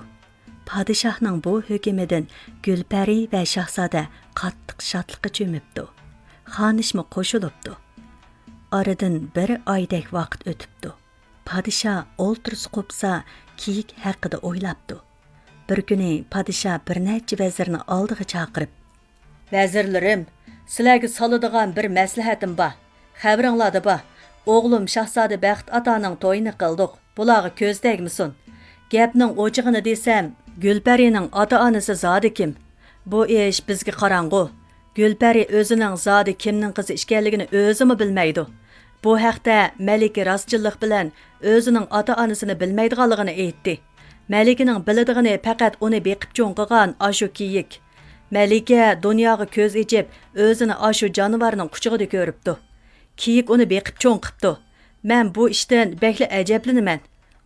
پادىشاھنىڭ بۇ ھۆكمىدىن گۈلپەرى ۋە شاھزادە قاتتىق شادلىققا چۆمۈپتۇ. خانىشمۇ قوشۇلۇپتۇ. ئارىدىن بىر ئايدەك ۋاقىت ئۆتۈپتۇ. پادىشاھ ئولتۇرسا قوپسا كېيىك ھەققىدە ئويلاپتۇ. بىر كۈنى پادىشاھ بىر نەچچە ۋەزىرنى ئالدىغا چاقىرىپ، ۋەزىرلىرىم، سىلەرگە سالىدىغان بىر مەسلىھەتىم بار. خەۋىرىڭلاردا بار، ئوغلۇم شاھزادە بەخت ئاتانىڭ تويىنى قىلدۇق. بۇلارغا كۆز تەگمىسۇن. گەپنىڭ ئوچۇقىنى دېسەم، گۈلپەرىنىڭ ئاتا-ئانىسى زادى كىم؟ بۇ ئىش بىزگە قاراڭغۇ. گۈلپەرى ئۆزىنىڭ زادى كىمنىڭ قىزى ئىكەنلىكىنى ئۆزىمۇ بىلمەيدۇ. بۇ ھەقتە مەلىكە راستچىللىق بىلەن ئۆزىنىڭ ئاتا-ئانىسىنى بىلمەيدىغانلىقىنى ئېيتتى. مەلىكىنىڭ بىلىدىغىنى پەقەت ئۇنى بېقىپ چوڭ قىلغان ئاشۇ كېيىك. مەلىكە دۇنياغا كۆز ئېچىپ، ئۆزىنى ئاشۇ جانىۋارنىڭ قۇچىقىدا كۆرۈپتۇ. كېيىك ئۇنى بېقىپ چوڭ قىپتۇ. مەن بۇ ئىشتىن بەكلا ئەجەبلىنىمەن.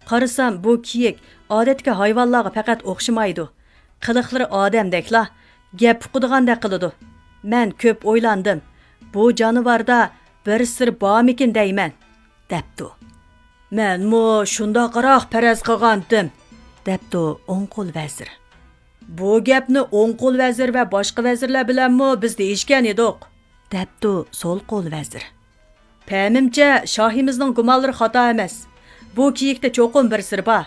قارىسام، بۇ كېيىك ئادەتتىكى ھايۋانلارغا پەقەت ئوخشىمايدۇ. قىلىقلىرى ئادەمدەكلا، گەپ ئۇقىدىغاندەك قىلىدۇ. مەن كۆپ ئويلاندىم. بۇ جانىۋاردا بىر سىر بارمىكىن دەيمەن، دەپتۇ. مەنمۇ شۇنداقراق پەرەز قىلغانتىم، دەپتۇ ئوڭ قول ۋەزىر. بۇ گەپنى ئوڭ قول ۋەزىر ۋە باشقا ۋەزىرلەر بىلەنمۇ بىز دېيىشكەن ئىدۇق، دەپتۇ سول قول ۋەزىر. پەمىمچە، شاھىمىزنىڭ گۇمانلىرى خاتا ئەمەس. بۇ كېيىكتە چوقۇم بىر سىر بار.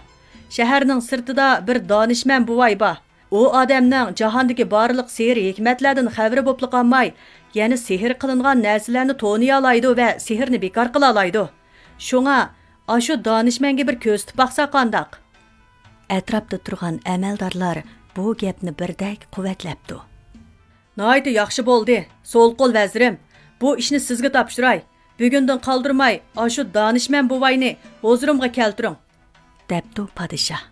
شەھەرنىڭ سىرتىدا بىر دانىشمەن بوۋاي بار. ئۇ ئادەمنىڭ جاھاندىكى بارلىق سېھىر ھېكمەتلەردىن خەۋىرى بوپلا قالماي، يەنە سېھىر قىلىنغان نەرسىلەرنى تونۇيالايدۇ ۋە سېھىرنى بىكار قىلالايدۇ. شۇڭا ئاشۇ دانىشمەنگە بىر كۆزىتىپ باقسا قانداق؟ ئەتراپتا تۇرغان ئەمەلدارلار بۇ گەپنى بىردەك قۇۋۋەتلەپتۇ. ناھايىتى ياخشى بولدى، سول قول ۋەزىرىم. بۇ ئىشنى سىزگە تاپشۇراي. بۈگۈندىن قالدۇرماي ئاشۇ دانىشمەن بوۋاينى ھۇزۇرۇمغا كەلتۈرۈڭ، دەپتۇ پادىشاھ.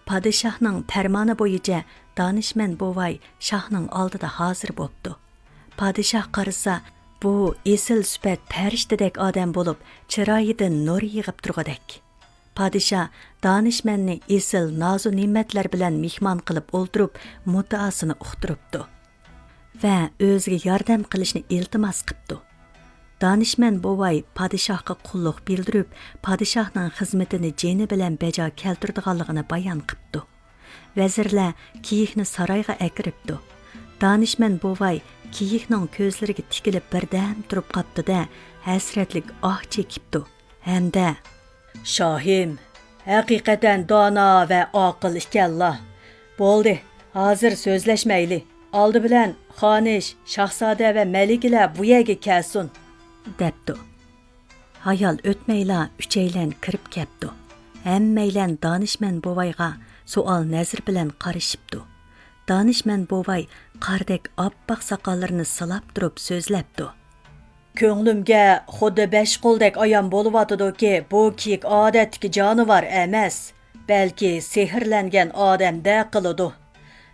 پادىشاھنىڭ پەرمانى بويىچە دانىشمەن بوۋاي شاھنىڭ ئالدىدا ھازىر بوپتۇ. پادىشاھ قارىسا، بۇ ئېسىل سۈپەت پەرىشتىدەك ئادەم بولۇپ، چىرايىدىن نۇر يېغىپ تۇرغۇدەك. پادىشاھ دانىشمەننى ئېسىل نازۇ نېمەتلەر بىلەن مېھمان قىلىپ ئولتۇرۇپ، مۇددىئاسىنى ئۇقتۇرۇپتۇ. ۋە ئۆزىگە ياردەم قىلىشنى ئىلتىماس قىپتۇ. دانىشمەن بوۋاي پادىشاھقا قۇللۇق بىلدۈرۈپ، پادىشاھنىڭ خىزمىتىنى جېنى بىلەن بەجا كەلتۈرىدىغانلىقىنى بايان قىپتۇ. ۋەزىرلەر كېيىكنى سارايغا ئەكىرىپتۇ. دانىشمەن بوۋاي كېيىكنىڭ كۆزلىرىگە تىكىلىپ بىردەم تۇرۇپ قاپتۇ-دە، ھەسرەتلىك ئاھ چېكىپتۇ. ھەمدە، شاھىم، ھەقىقەتەن دانا ۋە ئاقىل ئىكەنلا. بولدى، ھازىر سۆزلەشمەيلى. ئالدى بىلەن خانىش، شاھزادە ۋە مەلىكىلەر بۇ يەرگە كەلسۇن، دەپتۇ. ھايال ئۆتمەيلا ئۈچەيلەن كىرىپ كەپتۇ. ھەممەيلەن دانىشمەن بوۋايغا سوئال نەزىرى بىلەن قارىشىپتۇ. دانىشمەن بوۋاي قاردەك ئاپئاق ساقاللىرىنى سىلاپ تۇرۇپ سۆزلەپتۇ. كۆڭلۈمگە خۇددى بەش قولدەك ئايان بولۇۋاتىدۇكى، بۇ كېيىك ئادەتتىكى جانىۋار ئەمەس، بەلكى سېھىرلەنگەن ئادەمدەك قىلىدۇ.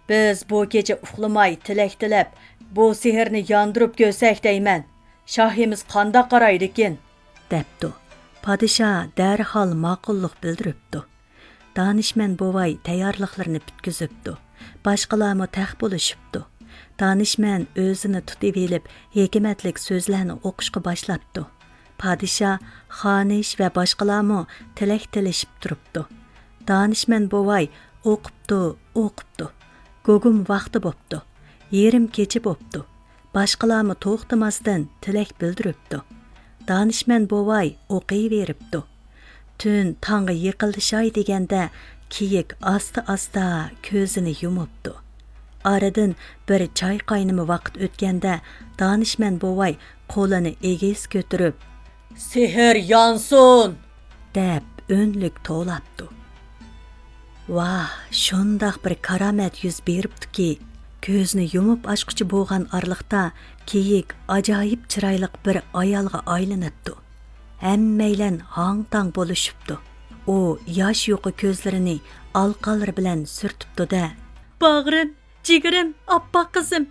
بىز بۇ كېچە ئۇخلىماي تىلەك تىلەپ، بۇ سېھىرنى ياندۇرۇپ كۆرسەك دەيمەن. شاھىمىز قانداق قارايدىكىن؟ دەپتۇ. پادىشاھ دەرھال ماقۇللۇق بىلدۈرۈپتۇ. دانىشمەن بوۋاي تەييارلىقلىرىنى پۈتكۈزۈپتۇ. باشقىلارمۇ تەخ بولۇشۇپتۇ. دانىشمەن ئۆزىنى تۇتۇۋېلىپ، ھېكمەتلىك سۆزلەرنى ئوقۇشقا باشلاپتۇ. پادىشاھ، خانىش ۋە باشقىلارمۇ تىلەك تىلىشىپ تۇرۇپتۇ. دانىشمەن بوۋاي ئوقۇپتۇ، ئوقۇپتۇ. گۇگۇم ۋاقتى بوپتۇ. يېرىم كېچە بوپتۇ. باشقىلارمۇ توختىماستىن تىلەك بىلدۈرۈپتۇ. دانىشمەن بوۋاي ئوقۇۋېرىپتۇ. تۈن تاڭغا يېقىنلىشاي دېگەندە، كېيىك ئاستا-ئاستا كۆزىنى يۇمۇپتۇ. ئارىدىن بىر چاي قاينىما ۋاقىت ئۆتكەندە، دانىشمەن بوۋاي قولىنى ئېگىز كۆتۈرۈپ، سېھىر يانسۇن! دەپ ئۈنلۈك توۋلاپتۇ. ۋاھ، شۇنداق بىر كارامەت يۈز بېرىپتۇكى، كۆزنى يۇمۇپ ئاچقۇچە بولغان ئارىلىقتا كېيىك ئاجايىپ چىرايلىق بىر ئايالغا ئايلىنىپتۇ. ھەممەيلەن ھاڭ-تاڭ بولۇشۇپتۇ. ئۇ ياش يۇقا كۆزلىرىنى ئالىقانلىرى بىلەن سۈرتۈپتۇ-دە، باغرىم، جىگىرىم، ئاپئاق قىزىم!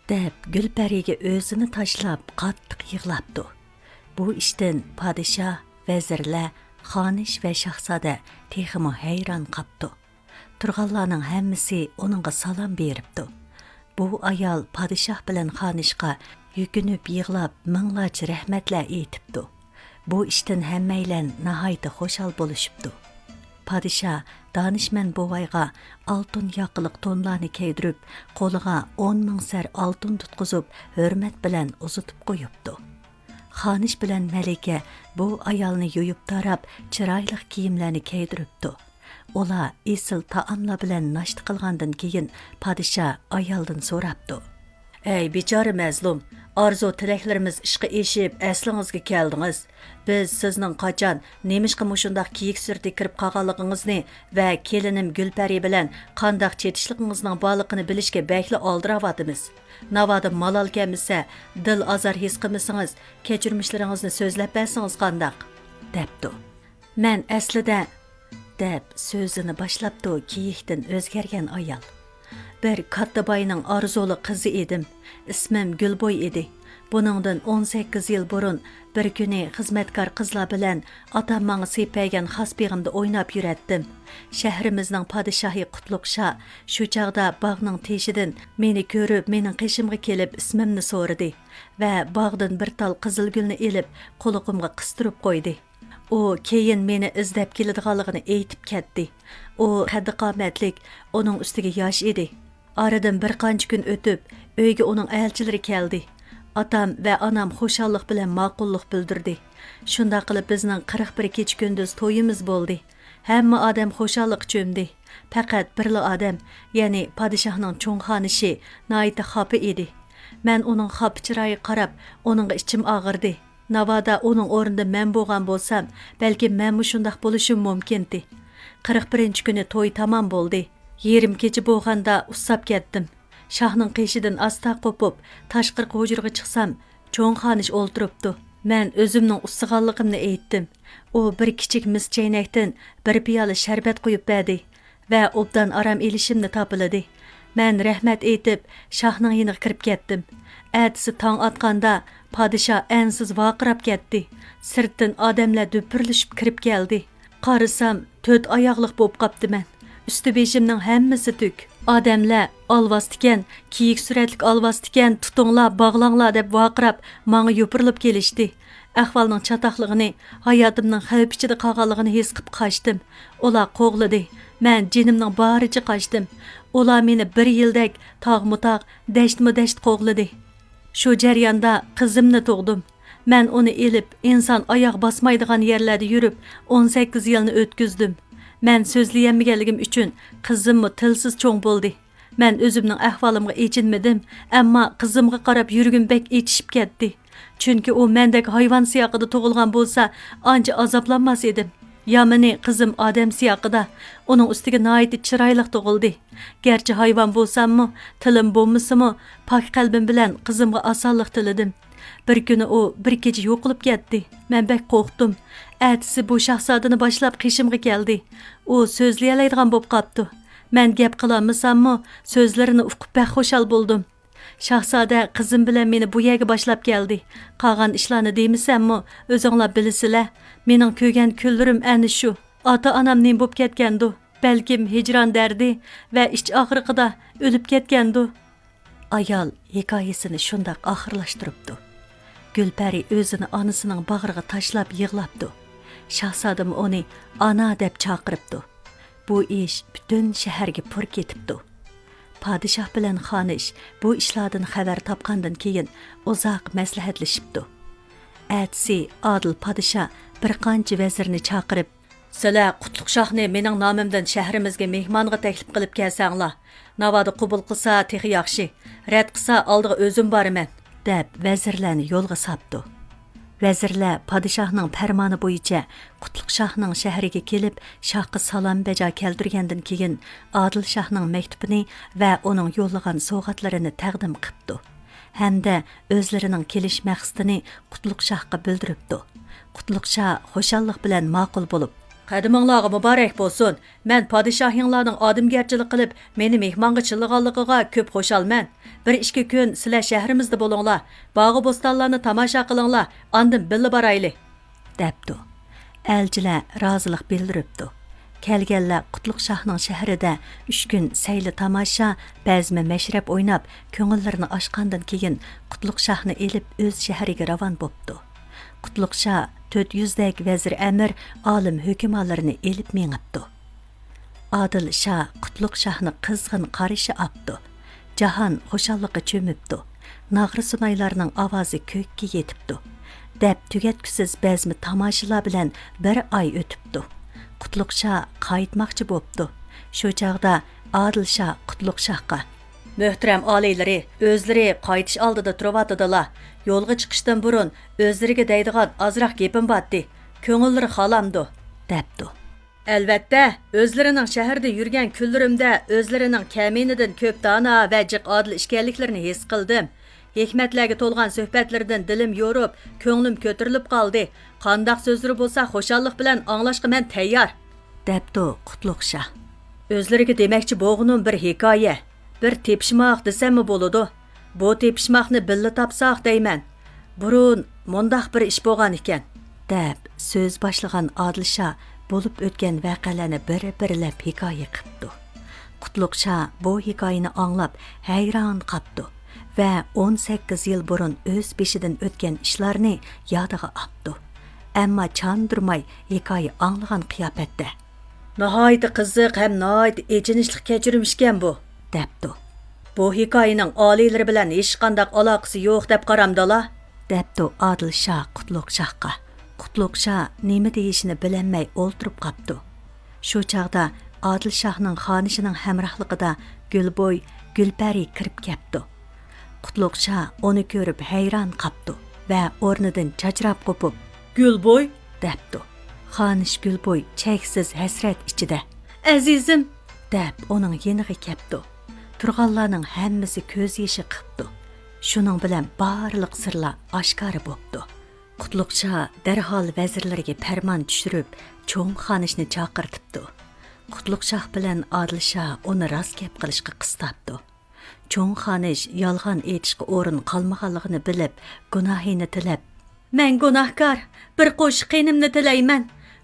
دەپ گۈلپەرىگە ئۆزىنى تاشلاپ قاتتىق يىغلاپتۇ. بۇ ئىشتىن پادىشاھ، ۋەزىرلەر، خانىش ۋە شاھزادە تېخىمۇ ھەيران قاپتۇ. تۇرغانلارنىڭ ھەممىسى ئۇنىڭغا سالام بېرىپتۇ. بۇ ئايال پادىشاھ بىلەن خانىشقا يۈكۈنۈپ يىغلاپ مىڭلارچە رەھمەتلەر ئېيتىپتۇ. بۇ ئىشتىن ھەممەيلەن ناھايىتى خۇشال بولۇشۇپتۇ. پادىشاھ دانىشمەن بوۋايغا ئالتۇن ياقىلىق تونلارنى كىيدۈرۈپ، قولىغا ئون مىڭ سەر ئالتۇن تۇتقۇزۇپ، ھۆرمەت بىلەن ئۇزىتىپ قويۇپتۇ. خانىش بىلەن مەلىكە بۇ ئايالنى يۇيۇپ تاراپ، چىرايلىق كىيىملەرنى كىيدۈرۈپتۇ. ئۇلار ئېسىل تائاملار بىلەن ناشتا قىلغاندىن كېيىن، پادىشاھ ئايالدىن سوراپتۇ: «ئەي بىچارە مەزلۇم، ئارزۇ تىلەكلىرىمىز ئىشقا ئېشىپ، ئەسلىڭىزگە كەلدىڭىز. بىز سىزنىڭ قاچان، نېمىشقا مۇشۇنداق كىيىك سۈرىتى كىرىپ قالغانلىقىڭىزنى ۋە كېلىنىم گۈلپەرى بىلەن قانداق چېتىشلىقىڭىزنىڭ بارلىقىنى بىلىشكە بەكلا ئالدىراۋاتىمىز. ناۋادا مالال كەلمىسە، دىل ئازار ھېس قىلمىسىڭىز، كەچۈرمىشلىرىڭىزنى سۆزلەپ بەرسىڭىز قانداق؟» دەپتۇ. «مەن ئەسلىدە»، دەپ سۆزىنى باشلاپتۇ كېيىكتىن ئۆزگەرگەن ئايال. «بىر كاتتا باينىڭ ئارزۇلۇق قىزى ئىدىم. ئىسمىم گۈلبوي ئىدى. بۇنىڭدىن ئون سەككىز يىل بۇرۇن بىر كۈنى خىزمەتكار قىزلار بىلەن ئاتام ماڭا سېلىپ بەرگەن خاس بېغىمدا ئويناپ يۈرەتتىم. شەھىرىمىزنىڭ پادىشاھى قۇتلۇق شاھ شۇ چاغدا باغنىڭ تېشىدىن مېنى كۆرۈپ، مېنىڭ قېشىمغا كېلىپ ئىسمىمنى سورىدى ۋە باغدىن بىر تال قىزىلگۈلنى ئېلىپ، قۇلىقىمغا قىستۇرۇپ قويدى. ئۇ كېيىن مېنى ئىزدەپ كېلىدىغانلىقىنى ئېيتىپ كەتتى. ئۇ قەددى-قامەتلىك، ئۇنىڭ ئۈستىگە ياش ئىدى. ئارىدىن بىر قانچە كۈن ئۆتۈپ، ئۆيگە ئۇنىڭ ئەلچىلىرى كەلدى. ئاتام ۋە ئانام خۇشاللىق بىلەن ماقۇللۇق بىلدۈردى. شۇنداق قىلىپ بىزنىڭ قىرىق بىر كېچە-كۈندۈز تويىمىز بولدى. ھەممە ئادەم خۇشاللىققا چۆمدى. پەقەت بىرلا ئادەم، يەنى پادىشاھنىڭ چوڭ خانىشى ناھايىتى خاپا ئىدى. مەن ئۇنىڭ خاپا چىرايىغا قاراپ، ئۇنىڭغا ئىچىم ئاغرىدى. ناۋادا ئۇنىڭ ئورنىدا مەن بولغان بولسام، بەلكىم مەنمۇ شۇنداق بولۇشۇم مۇمكىنتى. قىرىق بىرىنچى كۈنى توي تامام بولدى. يېرىم كېچە بولغاندا ئۇسساپ كەتتىم. شاھنىڭ قېشىدىن ئاستا قوپۇپ، تاشقىرىقى ھۇجرىغا چىقسام، چوڭ خانىش ئولتۇرۇپتۇ. مەن ئۆزۈمنىڭ ئۇسسىغانلىقىمنى ئېيتتىم. ئۇ بىر كىچىك مىس چەينەكتىن بىر پىيالە شەربەت قۇيۇپ بەردى ۋە ئوبدان ئارام ئېلىشىمنى تاپىلىدى. مەن رەھمەت ئېيتىپ، شاھنىڭ يېنىغا كىرىپ كەتتىم. ئەتىسى تاڭ ئاتقاندا، پادىشاھ ئەنسىز ۋارقىراپ كەتتى. سىرتتىن ئادەملەر دۈپۈرلىشىپ كىرىپ كەلدى. قارىسام، تۆت ئاياغلىق بوپ قاپتىمەن. ئۈستى بېشىمنىڭ ھەممىسى تۈك. ئادەملەر، «ئالۋاستىكەن، كېيىك سۈرەتلىك ئالۋاستىكەن، تۇتۇڭلار، باغلاڭلار» دەپ ۋارقىراپ، ماڭا يوپۇرۇلۇپ كېلىشتى. ئەھۋالنىڭ چاتاقلىقىنى، ھاياتىمنىڭ خەۋپ ئىچىدە قالغانلىقىنى ھېس قىلىپ قاچتىم. ئۇلار قوغلىدى. مەن جېنىمنىڭ بارىچە قاچتىم. ئۇلار مېنى بىر يىلدەك تاغمۇ تاغ، دەشتمۇ دەشت قوغلىدى. شۇ جەرياندا قىزىمنى تۇغدۇم. مەن ئۇنى ئېلىپ، ئىنسان ئاياغ باسمايدىغان يەرلەردە يۈرۈپ، ئون سەككىز يىلنى ئۆتكۈزدۈم. مەن سۆزلىيەلمىگەنلىكىم ئۈچۈن قىزىممۇ تىلسىز چوڭ بولدى. مەن ئۆزۈمنىڭ ئەھۋالىمغا ئېچىنمىدىم، ئەمما قىزىمغا قاراپ يۈرىكىم بەك ئېچىشىپ كەتتى. چۈنكى ئۇ مەندەك ھايۋان سىياقىدا تۇغۇلغان بولسا، ئانچە ئازابلانماس ئىدىم. يامىنى، قىزىم ئادەم سىياقىدا، ئۇنىڭ ئۈستىگە ناھايىتى چىرايلىق تۇغۇلدى. گەرچە ھايۋان بولساممۇ، تىلىم بولمىسىمۇ، پاك قەلبىم بىلەن قىزىمغا ئاسانلىق تىلىدىم. بىر كۈنى ئۇ بىر كېچە يوقىلىپ كەتتى. مەن بەك قورقتۇم. ئەتىسى بۇ شاھزادىنى باشلاپ قېشىمغا كەلدى. ئۇ سۆزلىيەلەيدىغان بوپ قاپتۇ. مەن گەپ قىلالمىساممۇ، سۆزلىرىنى ئۇقۇپ بەك خۇشال بولدۇم. شاھزادە قىزىم بىلەن مېنى بۇ يەرگە باشلاپ كەلدى. قالغان ئىشلارنى دېمىسەممۇ، ئۆزۈڭلار بىلىسىلە. مېنىڭ كۆرگەن كۈنلىرىم ئەنە شۇ. ئاتا-ئانام نېمە بوپ كەتكەندۇ؟ بەلكىم ھىجران دەردى ۋە ئىچ ئاغرىقىدا ئۆلۈپ كەتكەندۇ؟ ئايال ھېكايىسىنى شۇنداق ئاخىرلاشتۇرۇپتۇ. گۈلپەرى ئۆزىنى ئانىسىنىڭ باغرىغا تاشلاپ يىغلاپتۇ. شاھزادىمۇ ئۇنى «ئانا» دەپ چاقىرىپتۇ. بۇ ئىش پۈتۈن شەھەرگە پۇر كېتىپتۇ. پادىشاھ بىلەن خانىش بۇ ئىشلاردىن خەۋەر تاپقاندىن كېيىن، ئۇزاق مەسلىھەتلىشىپتۇ. ئەتىسى ئادىل پادىشاھ بىر قانچە ۋەزىرنى چاقىرىپ، «سىلەر قۇتلۇق شاھنى مېنىڭ نامىمدىن شەھىرىمىزگە مېھمانغا تەكلىپ قىلىپ كەلسەڭلار. ناۋادا قوبۇل قىلسا، تېخى ياخشى. رەت قىلسا، ئالدىغا ئۆزۈم بارىمەن» دەپ، ۋەزىرلەرنى يولغا ساپتۇ. ۋەزىرلەر پادىشاھنىڭ پەرمانى بويىچە قۇتلۇق شاھنىڭ شەھىرىگە كېلىپ، شاھقا سالام بەجا كەلتۈرگەندىن كېيىن، ئادىل شاھنىڭ مەكتۇپىنى ۋە ئۇنىڭ يوللىغان سوۋغاتلىرىنى تەقدىم قىپتۇ ھەمدە ئۆزلىرىنىڭ كېلىش مەقسىتىنى قۇتلۇق شاھقا بىلدۈرۈپتۇ. قۇتلۇق شاھ خۇشاللىق بىلەن ماقۇل بولۇپ، «قەدىمىڭلارغا مۇبارەك بولسۇن! مەن پادىشاھىڭلارنىڭ ئادەمگەرچىلىك قىلىپ، مېنى مېھمانغا چىللىغانلىقىغا كۆپ خۇشالمەن. بىر ئىككى كۈن سىلەر شەھىرىمىزدە بولۇڭلار، باغۇ بوستانلارنى تاماشا قىلىڭلار، ئاندىن بىللە بارايلى» دەپتۇ. ئەلچىلەر رازىلىق بىلدۈرۈپتۇ. كەلگەنلەر قۇتلۇق شاھنىڭ شەھىرىدە ئۈچ كۈن سەيلە تاماشا، بەزمە مەشرەپ ئويناپ، كۆڭۈللىرىنى ئاچقاندىن كېيىن، قۇتلۇق شاھنى ئېلىپ ئۆز شەھىرىگە راۋان بوپتۇ. قۇتلۇق شاھ تۆت يۈزدەك ۋەزىر ئەمىر، ئالىم ھۆكۈمالىرىنى ئېلىپ مېڭىپتۇ. ئادىل شاھ قۇتلۇق شاھنى قىزغىن قارشى ئاپتۇ. جاھان خۇشاللىققا چۆمۈپتۇ. ناغرا سۇنايلارنىڭ ئاۋازى كۆككە يېتىپتۇ. دەپ تۈگەتكۈسىز بەزمە تاماشىلار بىلەن بىر ئاي ئۆتۈپتۇ. قۇتلۇق شاھ قايتماقچى بوپتۇ. شۇ چاغدا ئادىل شاھ قۇتلۇق شاھقا، مۆھتەرەم ئالىيلىرى، ئۆزلىرى قايتىش ئالدىدا تۇرۇۋاتىدىلا. يولغا چىقىشتىن بۇرۇن ئۆزلىرىگە دەيدىغان ئازراق گېپىم باتتى. كۆڭۈللىرى خالامدۇ؟ دەپتۇ. ئەلۋەتتە، ئۆزلىرىنىڭ شەھەردە يۈرگەن كۈنلىرىمدە ئۆزلىرىنىڭ كەمىنىدىن كۆپ دانا ۋە جىق ئادىل ئىكەنلىكلىرىنى ھېس قىلدىم. ھېكمەتلەرگە تولغان سۆھبەتلىرىدىن دىلىم يورۇپ، كۆڭلۈم كۆتۈرۈلۈپ قالدى. قانداق سۆزلىرى بولسا خۇشاللىق بىلەن ئاڭلاشقا مەن تەييار. دەپتۇ قۇتلۇق شاھ. ئۆزلىرىگە دېمەكچى بولغىنىم بىر ھېكايە، بىر تېپىشماق دېسەممۇ بولىدۇ. بۇ تېپىشماقنى بىللە تاپساق دەيمەن. بۇرۇن مۇنداق بىر ئىش بولغان ئىكەن. دەپ سۆز باشلىغان ئادىل شاھ بولۇپ ئۆتكەن ۋەقەلەرنى بىر-بىرلەپ ھېكايە قىپتۇ. قۇتلۇق شاھ بۇ ھېكايىنى ئاڭلاپ ھەيران قاپتۇ ۋە ئون سەككىز يىل بۇرۇن ئۆز بېشىدىن ئۆتكەن ئىشلارنى يادىغا ئاپتۇ. ئەمما چاندۇرماي ھېكايە ئاڭلىغان قىياپەتتە، ناھايىتى قىزىق ھەم ناھايىتى ئېچىنىشلىق كەچۈرۈم ئىكەن بۇ. دەپتۇ. بۇ ھېكايىنىڭ ئالىيلىرى بىلەن ھېچقانداق ئالاقىسى يوق دەپ قارامدىلا؟ دەپتۇ ئادىل شاھ قۇتلۇق شاھقا. قۇتلۇق شاھ نېمە دېيىشىنى بىلەلمەي ئولتۇرۇپ قاپتۇ. شۇ چاغدا ئادىل شاھنىڭ خانىشىنىڭ ھەمراھلىقىدا گۈلبوي، گۈلپەرى كىرىپ كەپتۇ. قۇتلۇق شاھ ئۇنى كۆرۈپ ھەيران قاپتۇ ۋە ئورنىدىن چاچراپ قوپۇپ، گۈلبوي! دەپتۇ. خانىش گۈلبوي چەكسىز ھەسرەت ئىچىدە، ئەزىزىم! دەپ ئۇنىڭ يېنىغا كەپتۇ. تۇرغانلارنىڭ ھەممىسى كۆز يېشى قىپتۇ. شۇنىڭ بىلەن بارلىق سىرلار ئاشكارا بوپتۇ. قۇتلۇق شاھ دەرھال ۋەزىرلىرىگە پەرمان چۈشۈرۈپ، چوڭ خانىشنى چاقىرتىپتۇ. قۇتلۇق شاھ بىلەن ئادىل شاھ ئۇنى راست گەپ قىلىشقا قىستاپتۇ. چوڭ خانىش يالغان ئېيتىشقا ئورۇن قالمىغانلىقىنى بىلىپ، گۇناھىنى تىلەپ، مەن گۇناھكار، بىر قوشۇق قېنىمنى تىلەيمەن.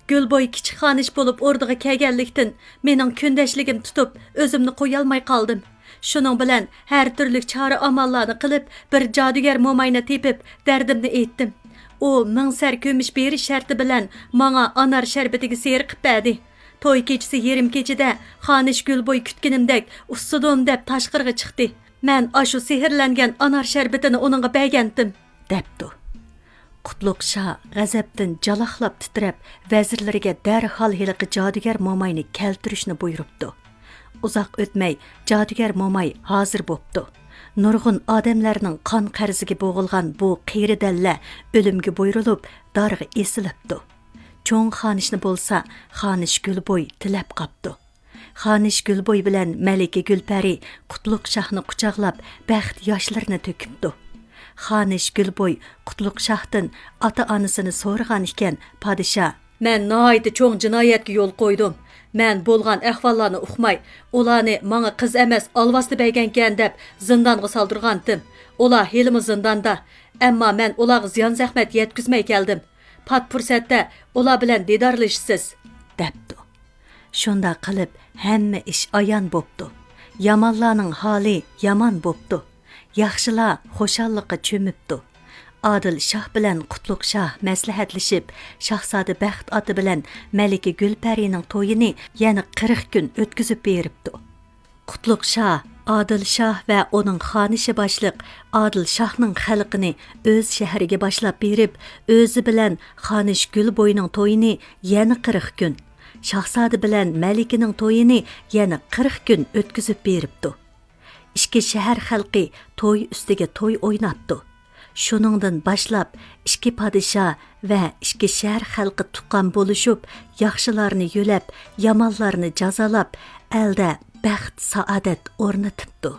گۈلبوي كىچىك خانىش بولۇپ ئوردىغا كەلگەنلىكتىن، مېنىڭ كۈندەشلىكىم تۇتۇپ، ئۆزۈمنى قويالماي قالدىم. شۇنىڭ بىلەن ھەر تۈرلۈك چارە-ئاماللارنى قىلىپ، بىر جادۇگەر موماينى تېپىپ، دەردىمنى ئېيتتىم. ئۇ مىڭ سەر كۈمۈش بېرىش شەرتى بىلەن ماڭا ئانار شەربىتىگە سېرىقىپ بەردى. توي كېچىسى يېرىم كېچىدە خانىش گۈلبوي كۈتكىنىمدەك ئۇسسىدۇم دەپ تاشقىرىغا چىقتى. مەن ئاشۇ سېھىرلەنگەن ئانار شەربىتىنى ئۇنىڭغا بەرگەنتىم. دەپتۇ. قۇتلۇق شاھ غەزەپتىن جالاقلاپ تىترەپ، ۋەزىرلىرىگە دەرھال ھېلىقى جادۇگەر موماينى كەلتۈرۈشنى بۇيرۇپتۇ. ئۇزاق ئۆتمەي، جادۇگەر موماي ھازىر بوپتۇ. نۇرغۇن ئادەملەرنىڭ قان قەرزىگە بوغۇلغان بۇ قېرى دەللە ئۆلۈمگە بۇيرۇلۇپ، دارغا ئېسىلىپتۇ. چوڭ خانىشنى بولسا خانىش گۈلبوي تىلەپ قاپتۇ. خانىش گۈلبوي بىلەن مەلىكە گۈلپەرى قۇتلۇق شاھنى قۇچاقلاپ، بەخت ياشلىرىنى تۆكۈپتۇ. خانىش گۈلبوي قۇتلۇق شاھتىن ئاتا-ئانىسىنى سورىغان ئىكەن، پادىشاھ، مەن ناھايىتى چوڭ جىنايەتكە يول قويدۇم. مەن بولغان ئەھۋاللارنى ئۇقماي، ئۇلارنى ماڭا قىز ئەمەس، ئالۋاستى بەرگەنكەن دەپ زىندانغا سالدۇرغانتىم. ئۇلار ھېلىمۇ زىنداندا. ئەمما مەن ئۇلارغا زىيان-زەخمەت يەتكۈزمەي كەلدىم. پات پۇرسەتتە ئۇلار بىلەن دىدارلىشىسىز، دەپتۇ. شۇنداق قىلىپ، ھەممە ئىش ئايان بوپتۇ. يامانلارنىڭ ھالى يامان بوپتۇ. ياخشىلار خۇشاللىققا چۆمۈپتۇ. ئادىل شاھ بىلەن قۇتلۇق شاھ مەسلىھەتلىشىپ، شاھزادە بەخت ئاتا بىلەن مەلىكە گۈلپەرىنىڭ تويىنى يەنە قىرىق كۈن ئۆتكۈزۈپ بېرىپتۇ. قۇتلۇق شاھ، ئادىل شاھ ۋە ئۇنىڭ خانىشى باشلىق ئادىل شاھنىڭ خەلقىنى ئۆز شەھىرىگە باشلاپ بېرىپ، ئۆزى بىلەن خانىش گۈلبوينىڭ تويىنى يەنە قىرىق كۈن، شاھزادە بىلەن مەلىكىنىڭ تويىنى يەنە قىرىق كۈن ئۆتكۈزۈپ بېرىپتۇ. ئىككى شەھەر خەلقى توي ئۈستىگە توي ئويناپتۇ. شۇنىڭدىن باشلاپ، ئىككى پادىشاھ ۋە ئىككى شەھەر خەلقى تۇغقان بولۇشۇپ، ياخشىلارنى يۆلەپ، يامانلارنى جازالاپ، ئەلدە بەخت-سائادەت ئورنىتىپتۇ.